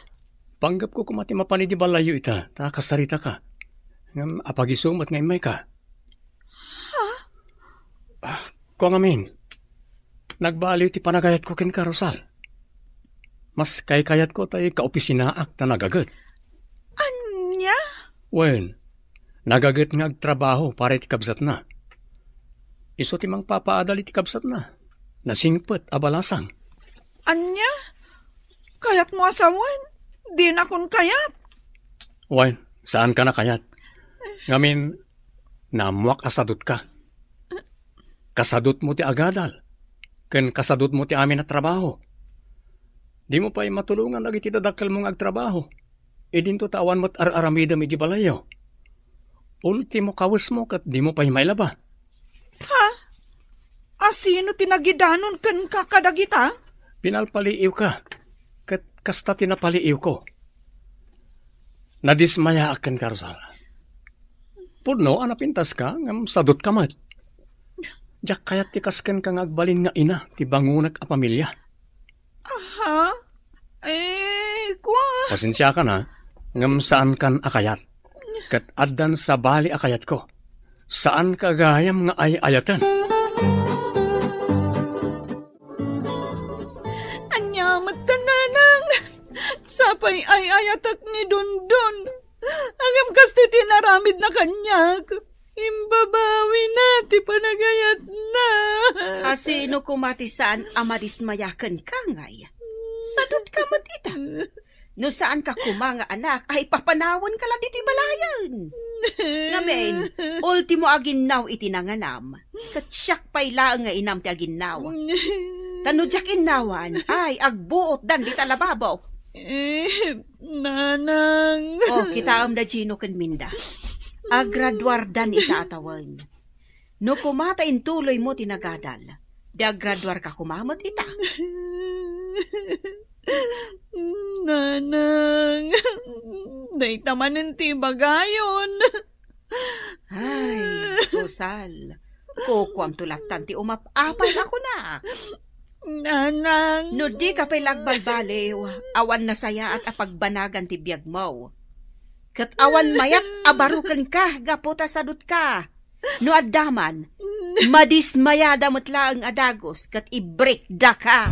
Panggepko koma ti mapan idiay balayyo ita, ta kasaritaka. Ngem apagiso met nga immayka. Ha? Ah, kua ngamin, nagbaliw ti panagayatko kenka, Rosal. Mas kaykayatko ta ikaopisinaak ta nagaget. Ania? Wen, nagaget nga agtrabaho para iti kabsatna. Isu ti mangpapaadal iti kabsatna. Nasingpet a balasang. Ania? Kayatmo a sawen? Dinakon kayat. Wen, saanka a kayat. Ngamin, naammoak a sadutka. Kasadutmo ti agadal, ken kasadutmo ti amin a trabaho. Dimo pay matulongan dagiti dadakkelmo nga agtrabaho. Idinto ta awan met ar-aramidem idiay balayyo. Ultimo kawesmo ket dimo pay mailaba. Ha? A sino ti nagidanon kenka kadagita? Pinalpaliiwka, ket kasta ti napaliiwko. Nadismayaak kenka, Rosal. Pudno a napintaska, ngem sadutka met. Diak kayat ti kas kenka nga agbalin nga ina ti bangonek a pamilia. Aha? Eh, kua? Pasensiakan, a, ngem saankan a kayat. Ket addan sabali a kayatko. Saanka gayam nga ay-ayaten. Ania met, nanang? Sapay ay-ayatek ni Dondon. Ngem kastoy ti inaramidna kaniak. Imbabawina ti panagayatna. A sino koma ti saan a madismaya kenka, ngay? Sadutka met ita. No saanka koma nga anak, ay papanawenka la ditoy balayen. Ngamin, ultimo a ginnaw iti nanganam. Ket siak pay laeng nga inam ti aginnaw. Ta no diak innawan, ay, agbuotdan dita lababo. Eh, Nanang. O, kitaem da Gino ken Minda. Agraduardan ita a tawen. No koma ta intuloymo ti nagadal, di agraduarka koma met ita. Nanang, dayta manen ti ibagayon. Ay, Rosal, kukuamto lattan ti umap-apal a kunak. Nanang. No dika pay la agbalbaliw, awan nasayaat a pagbanagan ti biagmo. Ket awan mayat a baro kenka gapu ta sadutka. No adda man, madismayada met laeng a dagus ket ibrekdaka.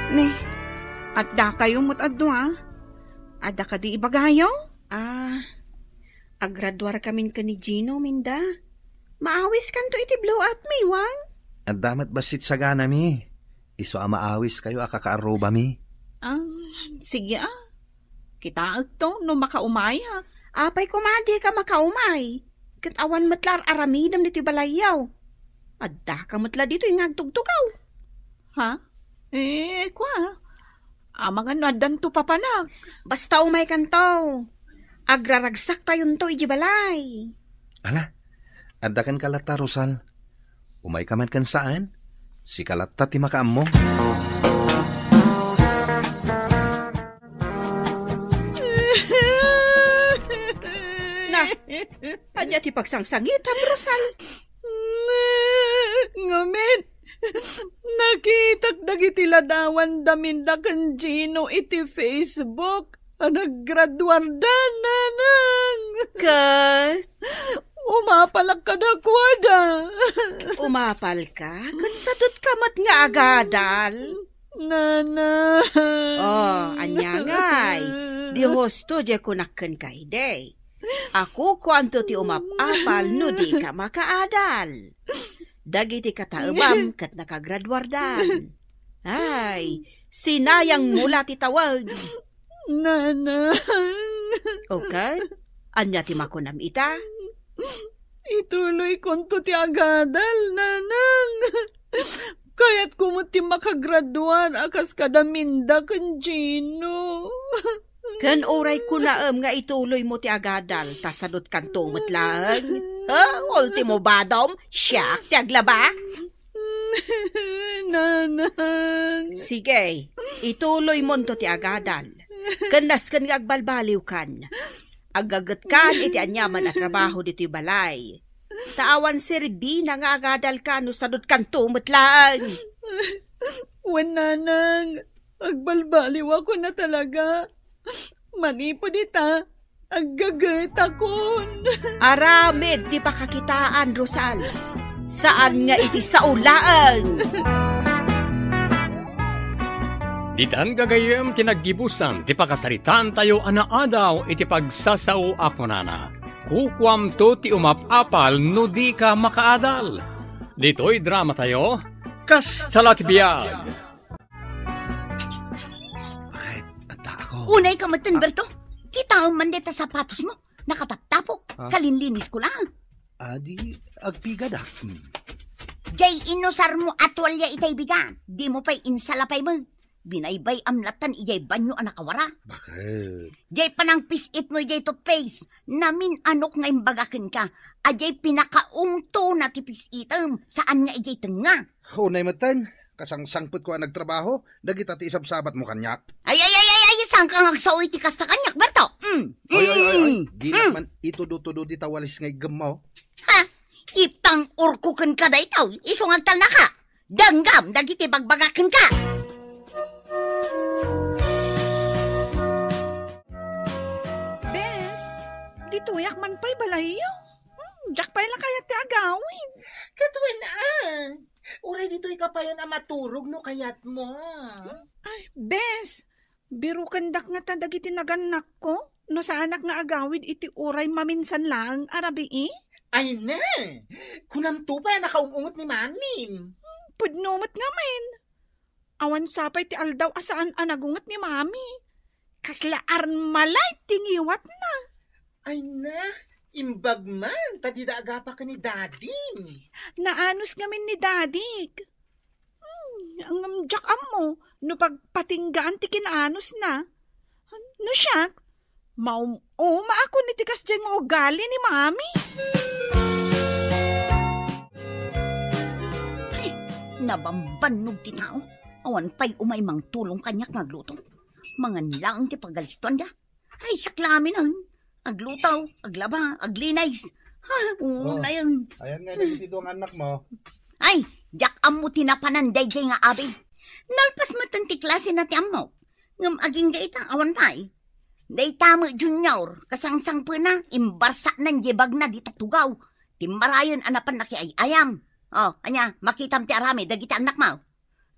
Ne, adda kayo met a dua? Adda kadi ibagayo? Ah, agraduarkamin ken ni Gino, Minda. Maawiskanto iti blowout mi, Wang. Adda met bassit saganami. Isu a maawiskayo a kakaarrubami. Ah, sige, ah. Kitaekto no makaumayak. Apay koma dika makaumay? Ket awan met la ar-aramidem ditoy balayyo. Addaka met la ditoy nga agtugtugaw. Ha? Eh, kua. Amangan no addanto papanak. Basta umaykanto. Agraragsaktayon to iti balay. Ala, adda kenka latta, Rosal. Umayka man ken saan. Sika latta ti makaammo. Na, ania ti pagsangsangitam, Rosal? Ngamin, nakitak dagiti ladawan da Minda ken Gino iti Facebook a naggraduarda, Nanang. Ket? Umapalak kadakuada. Umapalka? Ket sadutka met nga agadal? Nanang. Oh, ania ngay? Di husto diay kunak kenka idi. A kukuamto ti umap-apal no dika makaadal. Dagiti kataebam ket nakagraduardan. Ay, sinayangmo la ti tawag. Nanang. O ket, ania ti makunam ita? Ituloykonto ti agadal, Nanang. Kayatko met ti makagraduar a kas kada Minda ken Gino. Ken uray kunaem nga ituloymo ti agadal, ta sadutkanto met laeng. Ha? Ultimo badom, siak ti aglaba? Nanang. Sige, ituloymonto ti agadal. Ken nasken nga agbalbaliwkan. Aggagetkan iti aniaman a trabaho ditoy balay. Ta awan serbina nga agadalka no sadutkanto met laeng. Wen, Nanang, agbalbaliwakon a talaga. Manipud ita, aggagetakon. Aramid ti pakakitaan, Rosal. Saan nga iti sao laeng. Ditan gagayyem ti naggibusan ti pakasaritaantayo a naadaw iti pagsasao a kunana, "Kukuamto ti umap-apal no dika makaadal." Ditoy dramatayo, Kasta la ti biag. Bakit? Adda ako. Unay ka met, Berto. Kitaem man deta sapatos mo. Nakataptapo. Ah? Kalinlinis ko lang. Adi, agpigadak. Hmm. Jay inusar mo a tualya itay bigan. Di mo pay insalapay mo. Binaybay-am latan ijay banyo a nakawara. Bakit? Jay panangpis-it mo ijay toothpaste. Namin-anok nga imbaga kenka. Ajay pinakaungto na ti pis-item. Saan nga ijay tengnga. Unay metten, kasangsangpet ko a nagtrabaho, dagita ti isabsabat mo kaniak. Ay, ay, ay, ay, ay, saan ka nga agsao iti kasta kaniak, Berto? Mm. Ay, ay, ay, ay, mm, gilak mm. Man itudo-tudo di tawalis nga iggemmo. Ha? Ipang urko kenka daytoy, isu nga agtalnaka. Danggam dagiti bagbaga kenka. Bes, ditoyak man pay balayyo. Hmm, diak pay la kayat ti agawid. Ket wen, ah, uray ditoy ka payen a maturog no kayat mo. Ay, bes, birukendak ngata dagiti nagannakko. No saanak nga agawid iti uray maminsan laeng a rabii? Ay ne! Kunamto pay a nakaung-unget ni Mamim. Pudno met ngamin. Awan sapay ti aldaw a saan a nagunget ni Mami. Kasla armalay ti ngiwatna. Ay na, imbag man, ta dida agapa ken ni Daddy. Naanus ngamin ni Dadik. Hmm, ngem diak ammo no pagpatinggaan ti kinaanusna. No siak, maum-umaak iti kasdiay nga ugali ni Mami. Ay, nabambannog ti tao. Awan pay umay mangtulong kaniak nga agluto. Mangan laeng ti pagalistuanda. Ay, siak la aminen. Agluto, aglaba, aglinis. Ha, unayen. Ayan nga, dagiti dua nga annakmo. Ay, diak ammo ti napanan daydiay nga abi. Nalpas metten ti klasena ti ammok. Ngem agingga ita, awan pay. Dayta met Junior, kasangsangpetna, imbarsaknan diay bagna dita tugaw. Timmarayen a napan nakiay-ayam. O, ania, makitam ti aramid dagiti annakmo?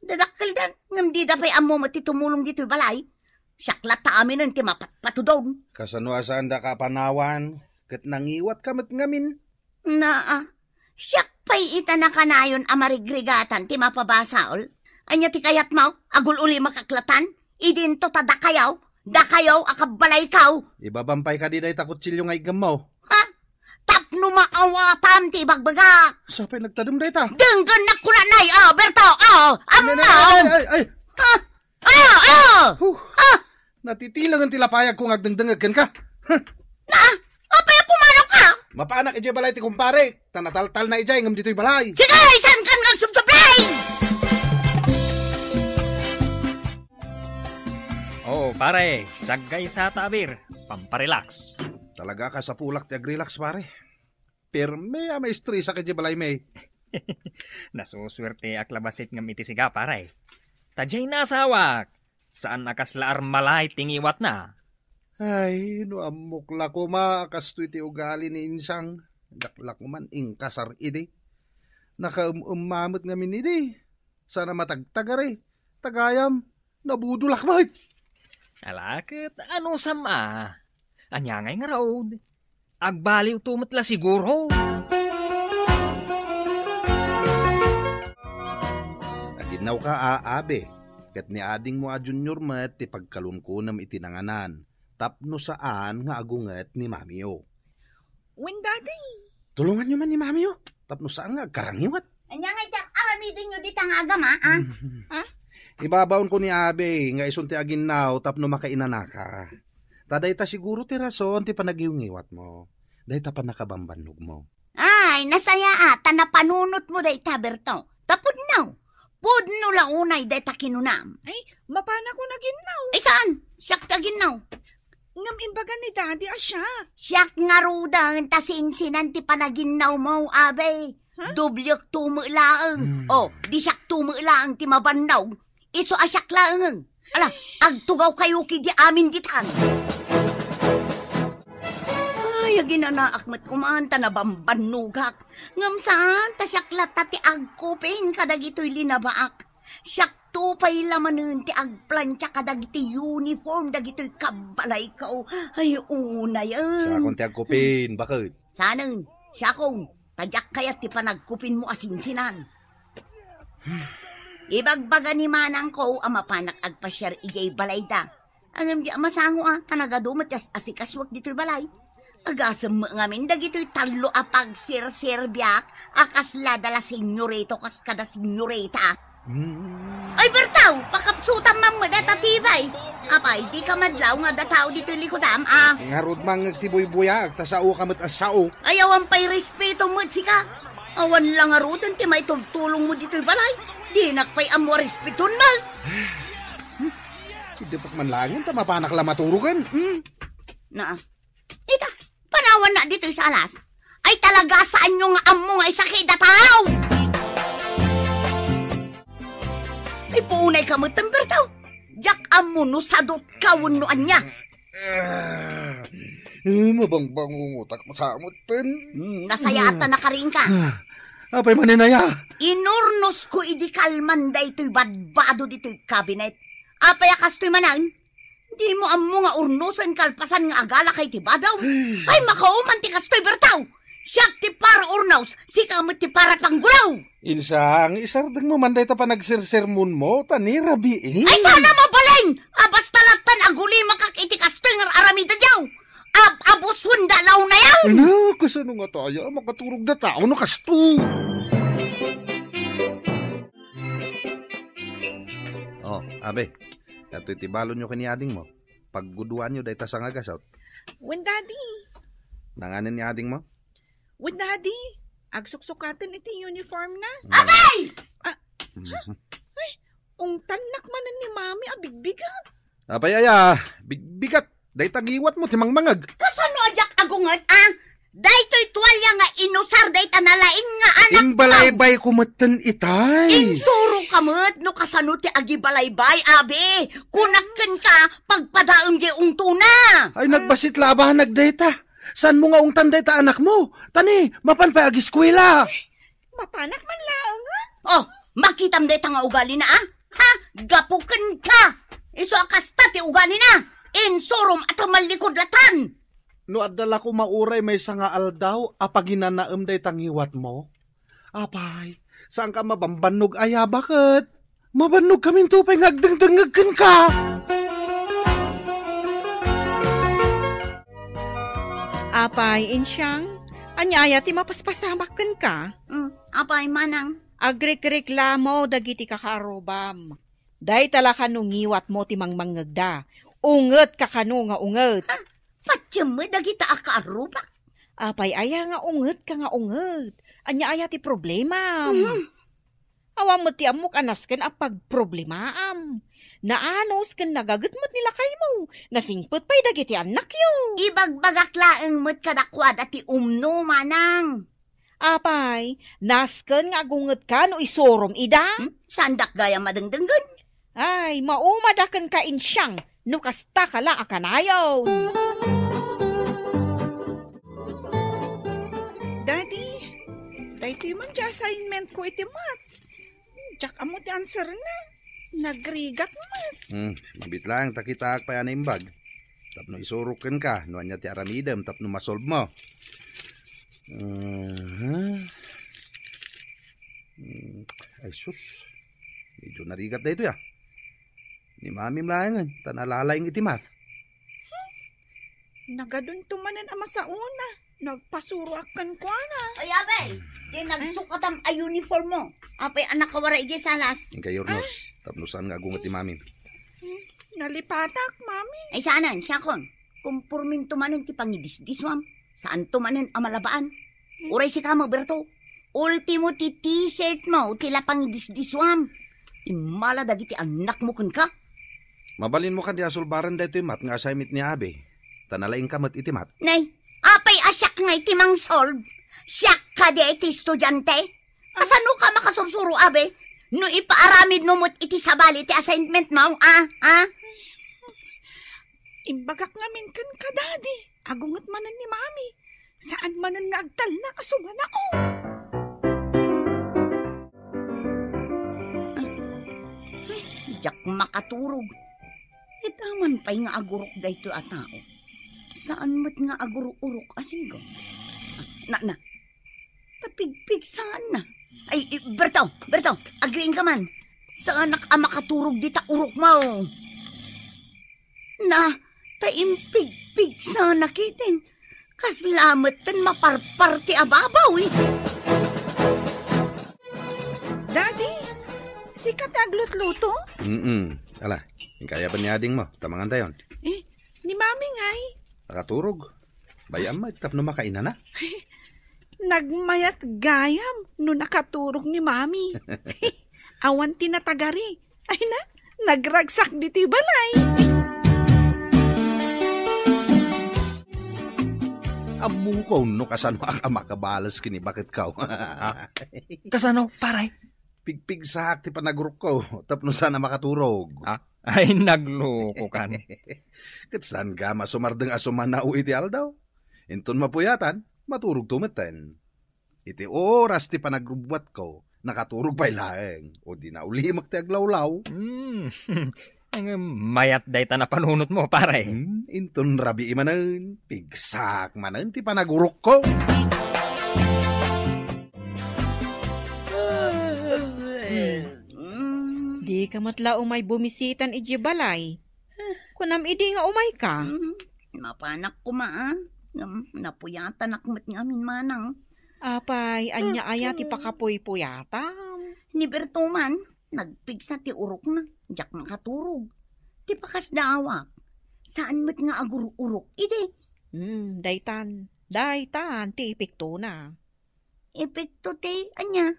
Dadakkeldan, ngem dida pay ammo met ti tumulong ditoy balay. Siak latta aminen ti mapatpatudon. Kasano a saandaka a panawan, ket nangiwatka met ngamin? Naa, siak pay ita nakanayon a marigrigatan ti mapabasol. Ania ti kayatmo? Agul-ulimak latta? Idinto ta dakayo, dakayo a kabbalayko. Ibabam pay kadi dayta kutsilio nga iggemmo. Ha? Tapno maawatam ti ibagbagak. Sapay nagtadem dayta. Denggennak kunanay, o, Berto, o, Ay, ay, ammom. Ay, ay, ay. Ha? Ah, ah! Huh. Ah! Natitilangen ti lapayagko nga agdengdengngeg kenka. Huh. Na, apay a pumanaw ka? Mapanak idiay balay ti kumpare, ta nataltalna idiay ngem ditoy balay. Sige, saan kan nga agsubsublay? Oo, pare, saggaysa ta a beer, pamparelax. Talaga, kasapulak ti agrelax, pare. Pirme a maestresak idiay balaymi. Nasusuerteak la bassit ngem iti siga, pare. Ta diay nasawak, saan a kasla armalay ti ngiwatna. Ay, no ammok la koma a kastoy ti ugali ni Insang, diak la koman inkasar idi. Nakaem-emma met ngamin idi. Saan a matagtagari. Tagayam, nabudolak met. Ala, ket anusam a? Ania ngay ngarud? Agbaliwto met la siguro. Aginnawka a, Abe, ket ni adingmo a Junior met ti pagkalunkunem iti nanganan, tapno saan nga agunget ni Mamiyo. Wen, Daddy. Tulonganyo man ni Mamiyo, tapno saan nga agkarangiwat. Ania ngay ti aramidenyo dita nga agama, a? Ha? Ibabaonko ni Abe nga isun ti aginnaw tapno makainanaka. Ta dayta siguro ti rason ti panagiwngiwatmo. Dayta pannakabambannogmo. Ay, nasayaat, ta napanunotmo dayta, Berto. Ta pudno. Pudno la unay dayta kinunam. Ay, mapanakon aginnaw. Ay, saan? Siak ti aginnaw. Ngem imbaga ni Daddy a siak. Siak ngaruden ta sinsinan ti panaginnawmo, Abe. Ha? Doblekto met laeng. Hmm. O, di siakto met laeng ti mabannog. Isu a siak laeng. Ala, agtugawkayo kadi amin ditan. Ay, aginanaak met koman ta nabambannogak. Ngem saan ta siak latta ti agkupin kadagitoy linabaak. Siakto pay la manen ti agplancha kadagiti uniform dagitoy kabbalayko. Ay, unayen. Siakon ti agkupin, baket. Sanen, siakon, ta diak kayat ti panagkupinmo a sinsinan. Ibagbaga ni manangko a mapanak agpasiar idiay balayda. Ngem di a masango a, ta nagadu met ti as-asikasuak ditoy balay. Agasem met ngamin dagitoy tallo a pagsirserbiak a kasla da la senyorito kas kada senyorita. Mm. Ay, Bertaw, pakapsutam man met dayta tibay. Apay, di ka madlaw nga adda tao ditoy likodam, a? Ngarud mangngeg ti buybuyaak, ta saoka met a sao. Ay, awan pay respeto met sika. Awan la ngaruden ti maitultulongmo ditoy balay. Dinak pay ammo a respeton met. Iddepak man laengen ta mapanak la maturogen. Hmm? Naa. Ita, panawanna ditoy salas. Ay, talaga saanyo nga ammo nga isakit a tao! Ay, puunay ka met, Bertaw. Diak ammo no sadot ka wenno ania. Ah, eh, mabangbangungotak sa metten. Hmm, nasayaat ta nakarinka. Ah, apay manen aya? Inurnosko idi kalman daytoy badbado ditoy kabinet. Apay a kastoy manen? Dimo ammo nga urnosen kalpasan nga agalaka iti badaw. Ay, makauman ti kastoy, Bertaw! Siak ti para urnos, sika met ti para panggulaw! Insang, isardeng mo man dayta panagsersermon mo, ta ni rabii. Ay, sana mabalin! A, basta lattan agulimakak iti kastoy nga ar-aramidedyo. Ab-, abuswen da law na yan! Ano? Kasano nga tayo? Makaturog da tao no kasto? Oh, abi. Datoy ti balonyo ken ni adingmo. Pagguduanyo dayta sangagasot. Wen, Daddy. Nanganen ni adingmo? Wen, Daddy. Agsuksukaten iti uniform na. Hmm. Abay! Ah, Mhm. Ay, ungtannak manen ni Mami a bigbigat. Apay aya, bigbigat. Dayta ngiwatmo ti mangmangeg. Kasano a diak agunget, a? Daytoy tualya nga inusar dayta nalaing nga anak. Imbalaybayko metten itay. Insuro ka met no kasano ti agibalaybay, abi. Kunak kenka, pagpadaem di ungtona. Ay, nagbasit la a banag dayta. Saanmo nga ungtan dayta anakmo? Ta ni, mapan pay agiskuela. Mapanak man laengen. Oh, makitam dayta nga ugali na, a? Ha? Gapu kenka. Isu a kasta ti ugali na. Insurom a tumallikod latan. No adda la koma uray maysa nga aldaw a paginanaem dayta ngiwatmo, apay, saanka mabambannog aya baket? Mabannog kaminto pay nga agdengdengngeg kenka. Apay, Insyang, ania aya ti mapaspasamak kenka? Mm, apay, Manang? Agrikreklamo dagiti kakaarrubam. Dayta la kano ngiwatmo ti mangmangngegda. Ungetka kano nga unget. Ha? Patiem met dagita a kaarrubak? Apay aya nga ungetka nga unget? Ania aya ti problemam? Mhm. Awan met ti ammok a nasken a pagproblemaam. Naanus ken nagaget met ni lakaymo. Nasingpet pay dagiti annakyo. Ibagbagak laeng met kadakuada ti umno, Manang. Apay, nasken nga agungetka no isurom ida? Hmm? Saandak gayam a dengdenggen? Ay, maumada kenka, Insyang, no kastaka la a kanayon. Daddy, daytoy man ti assignment ko iti math. Diak ammo ti answer na. Nagrigak man. Hmm, mabiit laeng ta kitaak pay a naimbag. Tapno isurok kenka no ania ti aramidem tapno masolve mo. Aha. Hmm, ay sus. Medyo narigat daytoy, a. Ni Mamim laengen, ta nalalaing iti math. Nagadunto manen a masaona. Nagpasuroak kenkuana. Ay, abay, di nagsukatam a uniform mo. Apay a nakawara idiay salas. Inka, Yornos, tapno saan nga agunget ni Mamim. Hmm, nalipatak, Mami. Ay, saanen, siakon. Kumporminto manen ti pangidisdiswam. Saanto manen a malabaan. Hmm. Uray sika, Berto. Ultimo ti t-shirt mo, ti la pangidisdiswam. Immala dagiti annakmo kenka. Mabalinmo kadi a solbaren daytoy math nga assignment ni Abi. Ta nalaingka met iti math. Nay, apay a siak ngay ti mangsolve? Siak kadi ti estudiante? Kasano ka makasursuro, Abi? No ipaaramidmo met iti sabali ti assignment mo, a? A? Imbagak ngamin kenka, Daddy. Agunget manen ni Mami. Saan manen nga agtalna a sumanao. Diak makaturog. Ita man pay nga agurok daytoy a tao. Saan met nga agururok a singko? Na, na. Tapigpigsaanna. Ay, eh, Berto, Berto, agriingka man. Saanak a makaturog dita urok mo. Na, ta impigpigsana ketdin. Kasla met ten maparpar ti ababaw, eh. Daddy, sika ti aglutluto? Mm-mm. Ala, inkaya ba ni ading mo? Ta mangantayon. Eh, ni Mami ngay? Nakaturog. Bay-am met tapno makainana. Nagmayat gayam no nakaturog ni Mami. Awan ti natagari. Ay na, nagragsak ditoy balay. Ammokon no kasano a makabales ken ni baketko. Ah, kasano, pare? Pigpigsaak ti panagurokko tapno saan a makaturog. Ah, ay, naglukokan. Ket saan gayam a sumardeng a sumanao iti aldaw? Inton mapuyatan, maturogto metten. Iti oras ti panagrubbuatko, nakaturog pay laeng, o di naulimek ti aglawlaw. Hmm. Ngem mayat dayta napanunotmo, pare. Hmm, inton rabii manen, pigsaak manen ti panagurokko. Hmm. Dika met la umay bumisitan idiay balay. Kunam idi nga umayka? Hmm, mapanak koma, a. Ngem napuyatanak met ngamin, manang. Apay, ania aya ti pakapuypuyatam? Ni Berto man, nagpigsa ti urokna, diak makaturog. Ti pakasdaawak, saan met nga agur-urok idi. Hmm, daytan, daytan ti epektona. Epekto ti ania?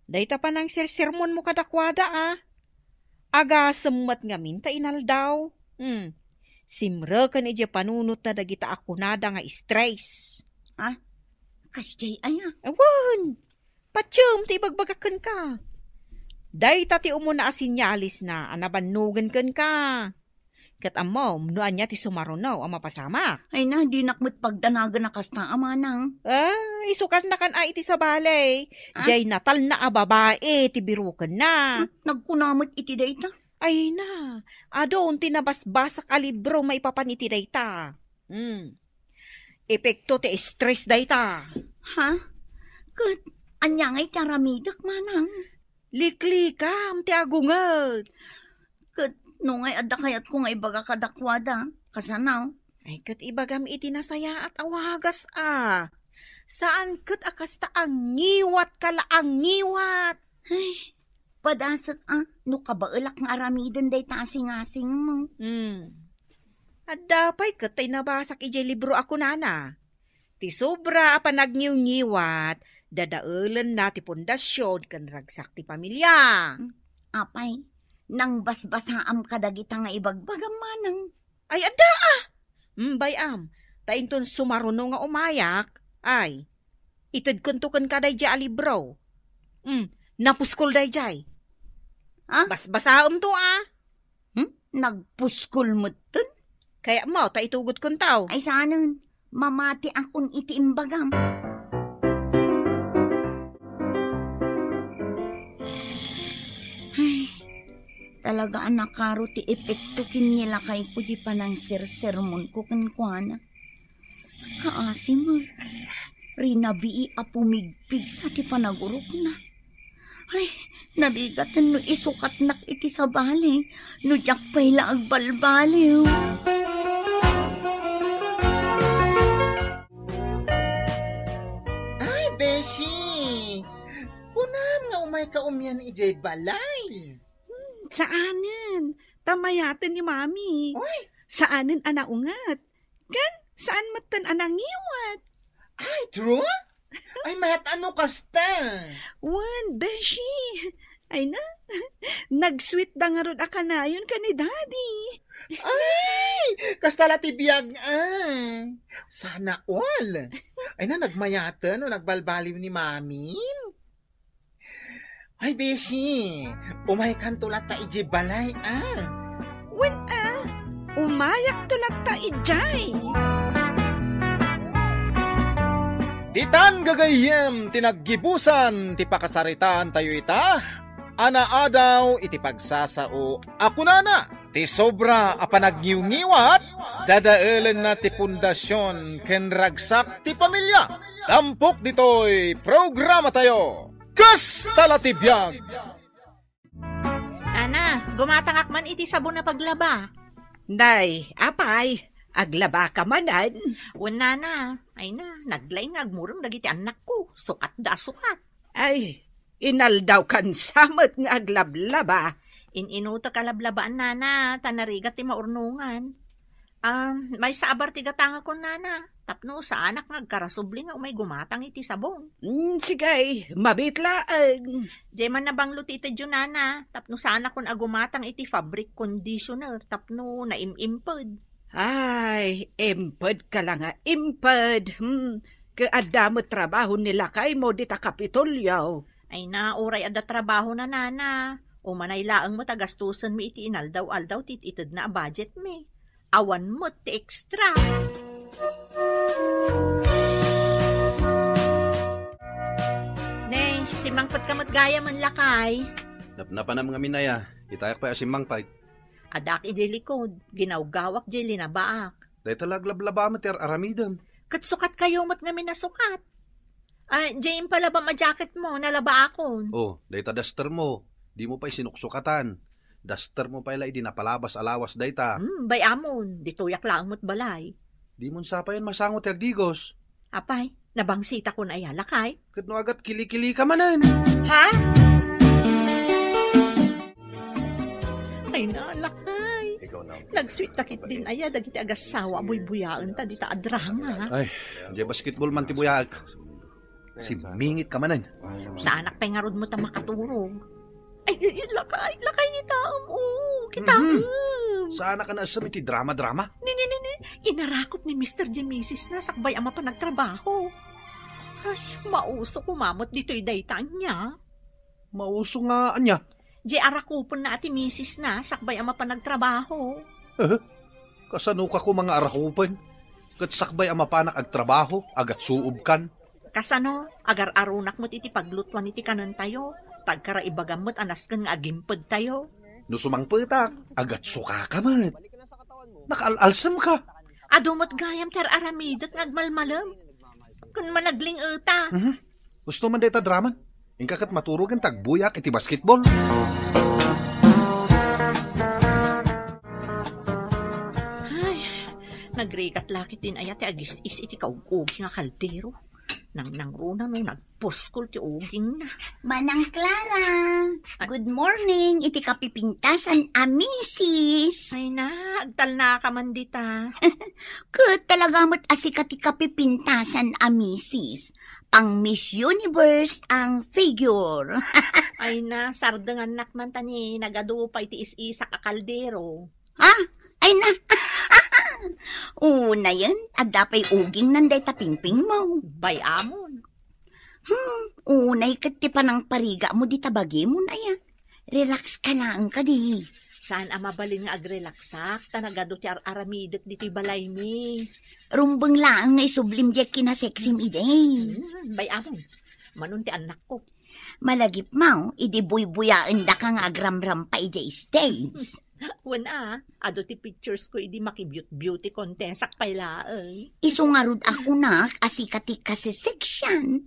Dayta panangsersermonmo kadakuada, a. Agasem met ngamin ta inaldaw. Hmm. Simreken idiay panunotna dagita a kunada nga stress. Ha? Kasdiay aya? Awan! Patiem ti ibagbagak kenka. Dayta ti umuna a senyalisna a nabannogen kenka. Ket ammom no ania ti sumaruno a mapasamak. Ay na, dinak met pagdanagen a kasta a manang. Ah, isukarnakan a iti sabali. Ah? Diay natalna a babai ti birukenna. Hmm, nagkuna met iti dayta. Ay na, adun ti nabasbasak a libro maipapan iti dayta. Hmm. Epekto ti stress dayta. Ha? Ket ania ngay ti aramidek, manang? Liklikam ti agunget. Ket no ngay adda kayatko nga ibaga kadakuada, kasano? Ay, ket ibagam iti nasayaat a wagas a. Saan ket a kasta a ngiwat ka la a ngiwat. Ay, padasek a, no kabaelak nga aramiden dayta a singasingmo. Hmm. Adda pay ket tay nabasak idiay libro a kunana. Ti sobra a panagniwngiwat, dadaelenna ti pundasyon ken ragsak ti pamilia. Mm, apay, nangbasbasaam kadagita nga ibagbagam manang? Ay, adda, a! Mm, bay-am, ta inton sumaruno nga umayak, ay, itedkento kenka daydiay a libro. Mm, napuskol daydiay. Ah? Basbasaemto, a. Hmm? Nagpuskol metten? Kayatmo ta itugotkon taw. Ay, saanen. Mamatiakon iti imbagam. Ay, talaga a nakaro ti epekto ken ni lakayko ti panangsersermonko kenkuana. Kaasi met, rinabii a pumigpigsa ti panagurokna. Ay, narigaten no isukatnak iti sabali, no diak pay la agbalbaliw. Ay, Beshi! Kunam nga umayka umian idiay balay. Hmm, saanen. Ta mayaten ni Mami. Oy! Saanen a naunget. Ken saan metten a nangiwat. Ay, true? Ay, mayat a no kasta. Wen, Beshi. Ay na, nag-sweet da ngarud a kanayon ken ni Daddy. Ay, kasta la ti biag, a. Sana all. Ay na, nagmayaten no nagbalbaliw ni Mami. Ay, Beshi, umaykanto latta idiay balay, a. Wen, a, umayakto latta idiay. Ditan gagayyem ti naggibusan ti pakasaritaantayo ita, a naadaw iti pagsasao a kunana, ti sobra a panagniwngiwat, dadaelenna ti pundasyon ken ragsak ti pamilia. Tampok ditoy programatayo. Kasta la ti biag! Nana, gumatangak man iti sabon a paglaba. Nay, apay, aglabaka manen? Wen, nana. Ay na, naglaing nga agmureng dagiti annakko. Sukat da a sukat. Ay, inaldaw kan sa met nga aglablaba. In-inutek a lablabaan, nana, ta narigat ti maurnongan. Ah, maysa a bar ti gatangakon, nana, tapno saanak nga agkarasubli nga umay gumatang iti sabon. Mm, sige, mabiit laeng. Diay man nabanglo ti itedyo, nana, tapno saanakon a gumatang iti fabric conditioner tapno naim-imped. Ay, imped ka la nga imped. Hmm, ket adda met trabaho ni lakaymo dita Kapitolyo. Ay na, uray adda trabahona, nana. Umanay laeng met a gastusenmi iti inaldaw-aldaw ti it-itedna a budgetmi. Awan met ti extra. Ne, simmangpetka met gayam, lakay. Napnapanam ngamin aya, itayak pay a simmangpet. Addaak idiay likod, ginawgawak diay linabaak. Dayta la aglablaba met ti ar-aramidem. Ket sukatkayo met ngamin a sukat. Ah, diay impalabam a jacketmo, nalabaakon. Oh, dayta dustermo, dimo pay sinuksukatan. Dustermo pay la idi napalabas a lawas dayta. Hmm, bay-amon, ditoyak laeng met balay. Dimon sapayen masango ti agdigos. Apay, nabangsitakon aya, lakay? Ket no agat kilikilika manen. Ha? Ay na, lakay. Ikaw na. Nagsweet ta ketdin aya dagiti agassawa a buybuyaenta dita a drama. Ay, diay basketball man ti buyaek. Simmingit ka manen. Saanak pay ngarud met a makaturog. Ay, ay, ay, lakay, lakay, kitaem, oh, kitaem. Mhm. Saanak a naessem iti drama-drama? Ni, ni, ni, ni, inarakop ni Mister J misis na sakbay a mapan agtrabaho. Ay, mauso koma met ditoy dayta ania. Mauso nga ania? Diay arakopenna a ti misis na sakbay a mapan agtrabaho. Eh? Kasano ka koma nga arakopen? Ket sakbay a mapanak agtrabaho, agatsuobkan. Kasano, agar-aronak met iti paglutuan iti kanentayo, ta agkaraibagam met a nasken nga agimpedtayo. No sumangpetak, agatsukaka met. Nakaal-alsemka. Adu met gayam ti ar-aramidek nga agmalmalem. Ken managling-eta. Mhm. Gusto man dayta drama? Inka ket maturogen ta agbuyak iti basketball. Ay, nagrigat la ketdin aya ti agis-is iti kaug-uging a kaldero. Nangnangruna no nagpuskol ti ugingna. Manang Clara, ay, good morning iti kapipintasan a misis. Ay na, agtalnaka man dita. Ket talaga met a sika ti kapipintasan a misis. Pang Miss Universe ang figure. Ay na, sardengannak man ta ni nagadu pay ti is-isak a kaldero. Ha? Ay na. Unayen, adda pay ugingnan dayta pingpingmo. Bay-amon. Hmm, unay ket ti panangparigamo dita bagimon aya. Relax ka laeng kadi. Saan a mabalin nga agrelaxak, ta nagadu ti ar-aramidek ditoy balaymi. Rumbeng laeng nga isublim diay kinasexim idi. Hmm, bay-amon. Manon ti annakko. Malagipmo, idi buybuyaendaka nga agramrampa idiay stage. Wen a, adu ti pictures ko idi maki-beaut-, beauty contest-ak pay laeng. Isu ngarud a kunak a sika ti kasiseksian.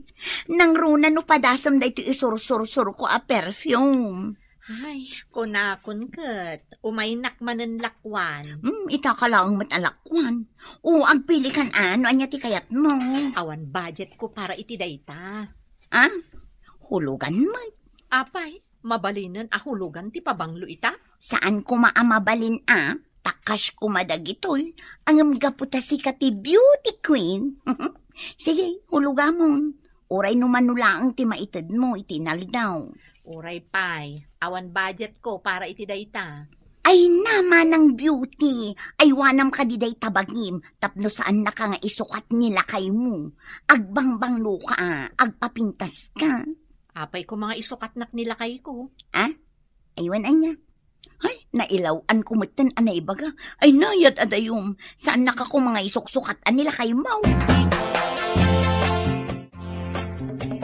Nangruna no padasem daytoy isursursurko a perfume. Ay, kunakon ket, umaynak manen lakuan. Hmm, itaka laeng met a lakuan. O, agpilikan a, no ania ti kayatmo. Awan budget ko para iti dayta. Ah? Hulugan met. Apay, mabalinen a hulugan ti pabanglo ita? Saan koma a mabalin a, ta cash koma dagitoy, ngem gapu ta sika ti beauty queen. Sige, hulugamon. Uray no mano laeng ti maitedmo iti inaldaw. Uray pay, awan budget ko para iti dayta. Ay na, Manang Beauty, aywanam kadi dayta bagim, tapno saannaka nga isukat ni lakaymo. Agbangbanglok a, agpapintaska. Apay koma nga isukatnak ni lakayko. Ah? Aywan ania? Ay, nailaw-an ko metten a naibaga. Ay, nayad a dayum. Saannaka koma nga isuksukat a ni lakaymo.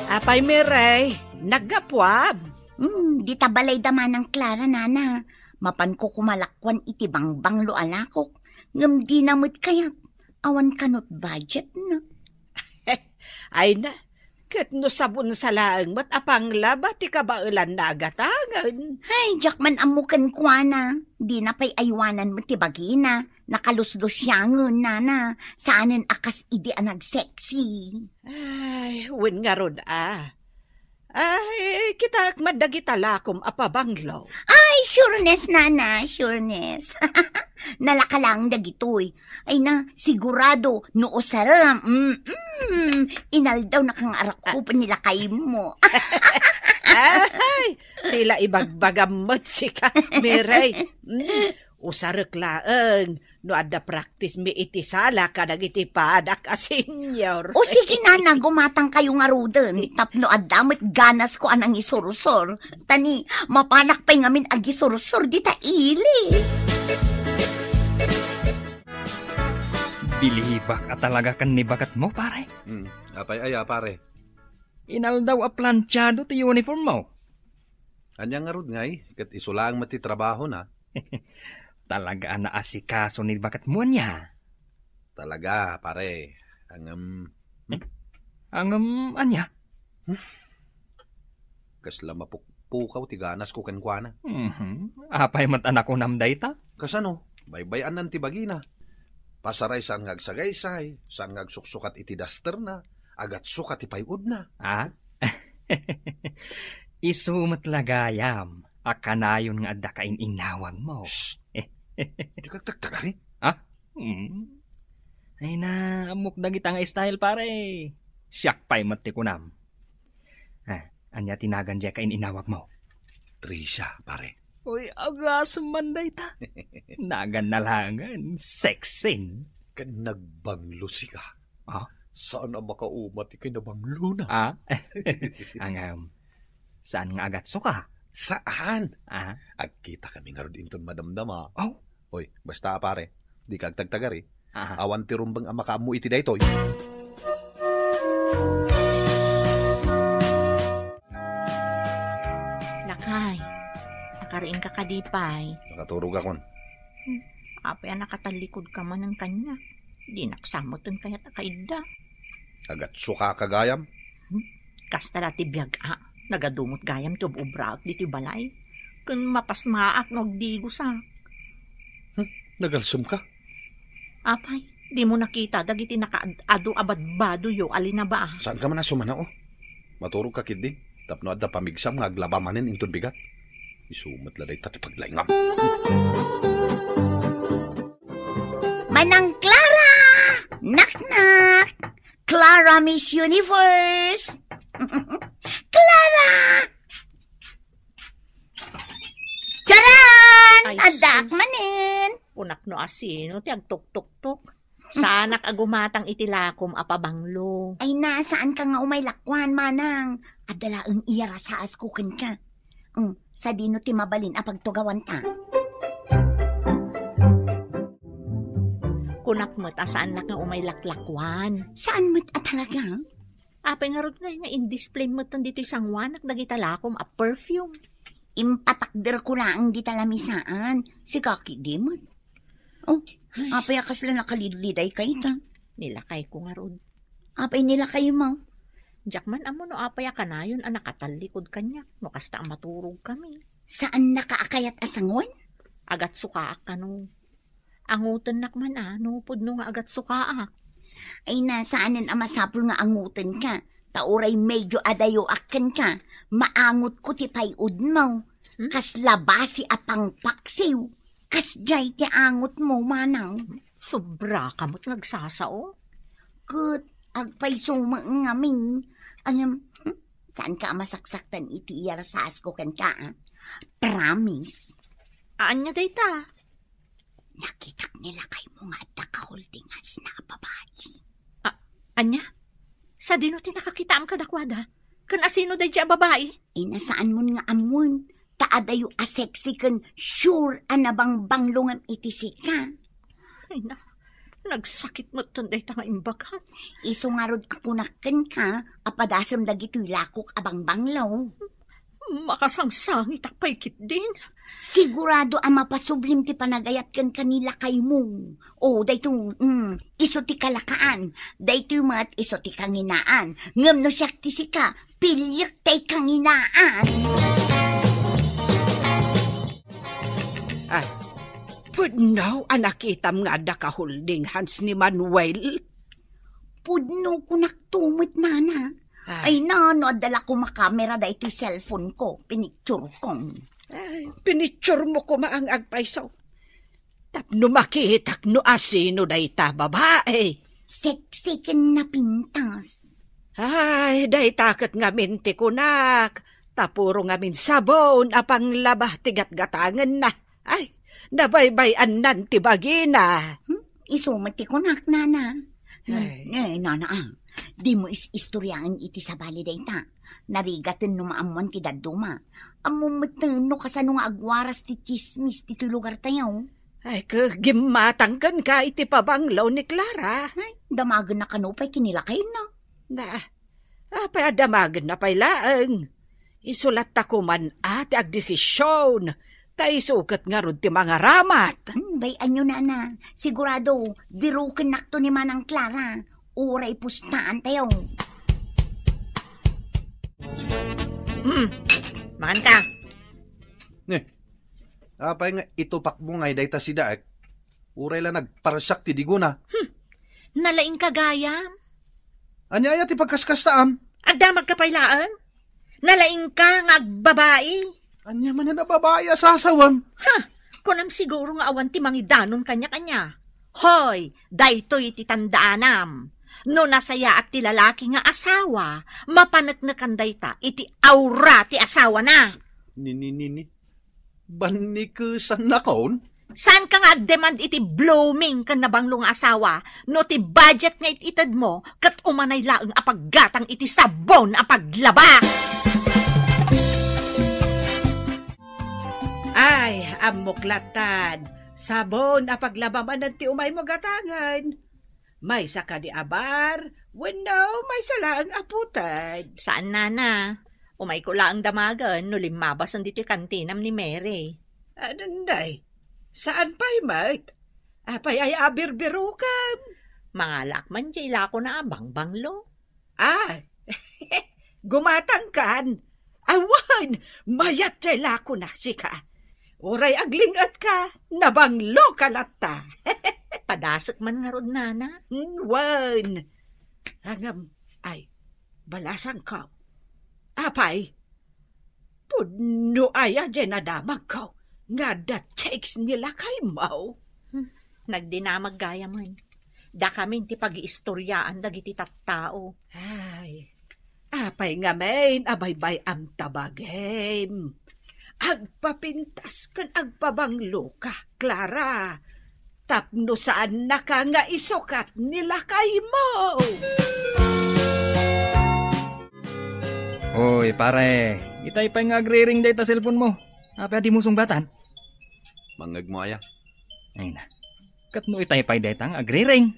Apay, Miray, naggapuam? Hmm, dita balay da Manang Clara, nana. Mapanko koma lakuan iti bangbanglo a lakok. Ngem dina met kayat. Awan kanot budget na. Ay na, ket no sabon sa laeng met a panglaba ti kabaelanna a gatangen. Ay, diak man ammo kenkuana. Dina pay aywanan met ti bagina. Nakaluslusiangen, nana. Saanen a kas idi a nagsexy. Ay, wen ngarud a. Ay, kitaek man dagita lakom a pabanglo. Ay, sureness, nana, sureness. Nalaka laeng dagitoy. Ay na, sigurado, no usarem, mm, mm, inaldaw na kang arakup ni lakaymo. Ay, tila ibagbagam met sika, Miray. Mm, usarek laeng, no adda practice mi iti sala kadagiti padak a senior. O sige, nana, gumatang kayo ngaruden, tapno adda met ganas ko a nangisursor. Tani, mapanak pay ngamin agisursor dita ili. Bilibak a talaga ken ni baketmo, pare. Hmm, apay aya, pare? Inaldaw a planchado ti uniform mo. Ania ngarud ngay, ket isu laeng met ti trabaho na. Talaga a naasikaso ni baketmo, ania? Talaga, pare. Ngem, hmm? Ngem, ania? Hmm? Kasla mapukpukaw ti ganasko kenkuana. Mhm. Apay met a nakunam dayta? Kasano? Baybay-anan ti bagina. Pasaray saan nga agsagaysay, saan nga agsuksukat iti dasterna, agatsuka ti pay-udna. Ah? Isu met la gayam a kanayon nga adda kain-inawagmo. Shh! Dika agtagtagari? Ah? Mm. Ay na, ammok dagita nga style, pare. Siak pay met ti kunam. Ah, ania ti nagan diay kain-inawagmo? Tricia, pare. Uy, agasem man dayta. Naganna laengen, sexy. Ken nagbanglo sika. Ah? Saan a makauma ti kinabanglona. Ah? Ngem, saan nga agatsuka? Saan? Ah? Agkitakami ngarud inton madamdama. Oh? Oy, basta, pare, dika agtagtagari. Ah. Awan ti rumbeng a makaammo iti daytoy. Lakay, nakariingka kadi pay? Nakaturogakon. Hmm, apay a nakatallikudka manen kaniak? Dinak sa metten kayat a kaidda. Agatsukaka gayam? Hmm? Kasta la ti biag a, nagadu met gayam ti ub-ubraek ditoy balay. Ken mapasmaak no agdigosak. Hmm? Nagalsomka? Apay, dimo nakita dagiti nakaad-adu a badbadoyo a linaba? Saanka man a sumanao? Maturogka ketdi, tapno adda pamigsam nga aglaba manen inton bigat. Isu met la dayta ti paglaingam. Manang Clara! Naknak! Clara Miss Universe! Clara! Charan! Ay, addaak sus. Manen. Kunak no asino ti agtuktuktok. Saanak a gumatang iti lakom a pabanglo. Ay na, saanka nga umay lakuan, manang. Adda laeng iyarasaasko kenka. Mm, sadino ti mabalin a pagtugawanta? Kunak met a saannak nga umay laklakuan. Saan met a talaga? Apay ngarud ngay nga in-display metten ditoy sanguanak dagita lakom a perfume? Impatakderko laeng dita lamisaan. Sika ketdi met. Oh, ay. Apay a kasla nakalidliday kayta? Ni lakayko ngarud. Apay ni lakaymo? Diak man ammo no apay a kanayon a nakatallikud kaniak no kasta a maturogkami. Saannaka a kayat a sanguan? Agatsukaak kano. Angutennak man a no pudno nga agatsukaak. Ay na, saanen a masapul nga angutenka. Ta uray medyo adayoak kenka, maangutko ti pay-udmo. Hmm? Kasla basi a pangpaksiw. Kasdiay ti angutmo, manang. Sobraka met nga agsasao. Ket agpayso met ngamin. Ngem, hmm, saanka a masaksaktan iti iyarasaasko kenka, a? Promise. Ania dayta? Nakitak ni lakaymo nga adda kaholdingasna a babai. A-, ania? Sadino ti nakakitaam kadakuada? Ken asino daydiay a babai? Ay na, saanmon nga ammoen, ta adayo a sexy ken sure a nabangbanglo ngem iti sika. Ay na, nagsakit metten dayta nga imbagak. Isu ngarud a kunak kenka a padasem dagitoy lakok a bangbanglo. Makasangsangitak pay ketdin. Sigurado a mapasublim ti panagayat kenka ni lakaymo. O, daytoy, mm, isu ti kalakaan. Daytoy met isu ti kanginaan. Ngem no siak ti sika, piliek tay kanginaan. Ah, pudno a nakitam nga adda ka holding hands ni Manuel? Pudno kunak to met, nana. Ah. Ay na, no adda la koma kamera daytoy cellphone ko, pinicture ko. Ay, pinicture mo koma ang agpayso. Tapno makitak no asino dayta babae. Sexy ken napintas. Ay, dayta ket ngamin ti kunak. Ta puro ngamin sabon a panglaba ti gatgatangenna. Ay, nabaybay-annan ti bagina. Hmm? Isu met ti kunak, nana. Ay. Eh, nana, ah. Dimo is-istoriaen iti sabali dayta. Narigaten no maammoan ti dadduma. Ammom metten no kasano nga agwaras ti tsismis ditoy lugartayo. Ay, ke, gimmatang kenka iti pabanglo ni Clara. Ay, damagenna kano pay ken ni lakayna. Na, apay a damagenna pay laeng? Isu latta koma ti agdesisyon Ta isu ket ngarud ti mangaramat. Hmm, bay-anyo, nana. Sigurado, birukennakto ni Manang Clara. Uray pustaantayo. Hmm, mangan ka. Ne, apay nga itupakmo ngay dayta sidaek? Uray la nagparsiak ti digona. Hmm, nalaing ka gayam. Ania aya ti pagkaskastaam? Agdamag ka pay laeng? Nalaing ka nga agbabai. Ania manen a babai a sasawem? Ha? Kunam siguro nga awan ti mangidanon kaniak ania? Hoy, daytoy ti tandaanam. No nasayaat ti lalaki nga asawa, mapaneknekan dayta iti aura ti asawana. Ni, ni, ni, ni. Bannikesanakon? Saanka nga agdemand iti blooming ken nabanglo nga asawa no ti budget nga it-itedmo ket umanay laeng a paggatang iti sabon a paglaba? Ay, ammok lattad. Sabon a paglaba manen ti umaymo gatangen. Maysa kadi a bar, wenno maysa laeng a puted? Saan, nana. Umayko laeng damagen no limmabasen ditoy kantinam ni Mary. Adunday, saan pay met? Apay aya a birbirukem? Mangalak man diay lakona a bangbanglo. Ah, gumatangkan? Awan, mayat diay lakona, sika. Uray agling-etka, nabangloka latta. Padasek man ngarud, nana. Hmm, wen. Ngem, ay, balasangko. Apay, pudno aya diay nadamagko nga adda chicks ni lakaymo? Hmm, nagdinamag gayamen. Dakamin ti pagiistoriaan dagiti tattao. Ay, apay ngamin a baybay-am ta bagim? Agpapintas ken agpabangloka, Clara, tapno saannaka nga isukat ni lakaymo. Oy, pare, itay pay nga agriring dayta cellphone mo. Apay a dimo sungbatan? Mangngegmo aya? Ay na. Ket no itay pay dayta nga agriring?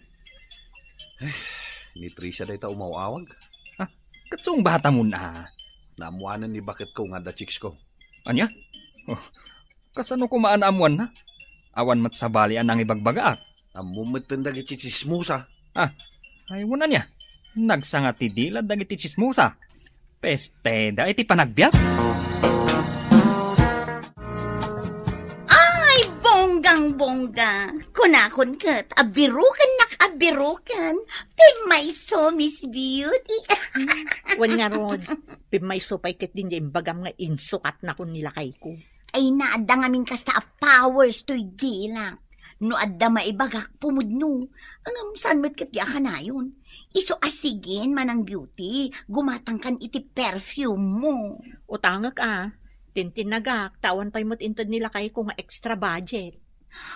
Ni Tricia dayta umaw-awag. Ah, ket sungbatamon a. Naammoanen ni baketko nga adda chicks ko. Ania? Oh, kasano koma a naammoanna? Awan met sabali a nangibagbagaak. Ammom metten dagiti tsismosa. Ah, ay, wen ania? Nagsanga ti dila dagiti tsismosa. Pesteda iti panagbiag. Ay, bonggang-bongga! Kunakon ket a birukennak a biruken. Pimmayso, Miss Beauty. Wen ngarud, pimmayso pay ketdin ti imbagam nga insukatnakon ni lakayko. Ay, naadda ngamin kasta a powers toy dilak. No adda maibagak, pumudno. Ngem saan met ketdi a kanayon? Isu a sigen, Manang Beauty, gumatangkan iti perfume mo. Utangek a, tintinnagak, ta awan pay met inted ni lakayko nga extra budget.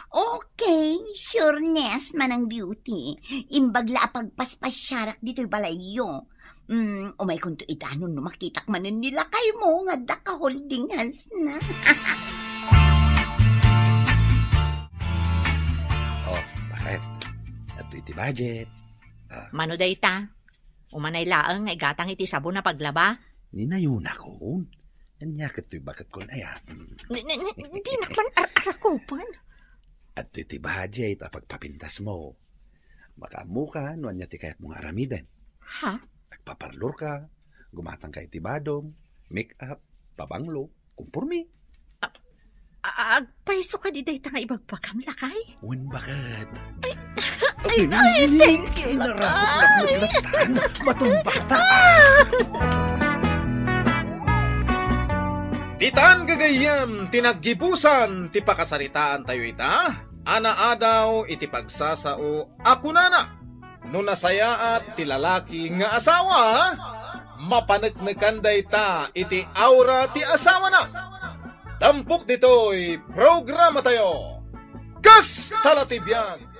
Okay, sureness, Manang Beauty. Imbag la a pagpaspasiarak ditoy balayyo. Mm, umaykonto idanon no makitak manen ni lakaymo nga adda ka holding hands na. Oh, bakit? Adtoy ti budget. Ah. Mano dayta? Umanay laeng nga igatang iti sabon a paglaba? Ninayonakon. Ania kettoy baket kon aya? Mm. Ni, ni, ni, dinak man ar-, arakupan. Adtoy ti budget a pagpapintasmo. Makaammoka no ania ti kayatmo nga aramiden. Ha? Agpaparlorka, gumatangka iti badom, make-up, pabanglo, kumpormi. A-, a-, agpayso kadi dayta nga ibagbagam, lakay? Wen, baket. Ay, ay, ay, thank you, lakay. Inarapot na met latta. Matumbata. Ditan gagayyem ti naggibusan ti pakasaritaantayo ita. Anaadaw iti pagsasao a kunana, no nasayaat ti lalaki nga asawa, mapaneknekan dayta iti aura ti asawana. Tampok ditoy programatayo, Kasta la ti Biag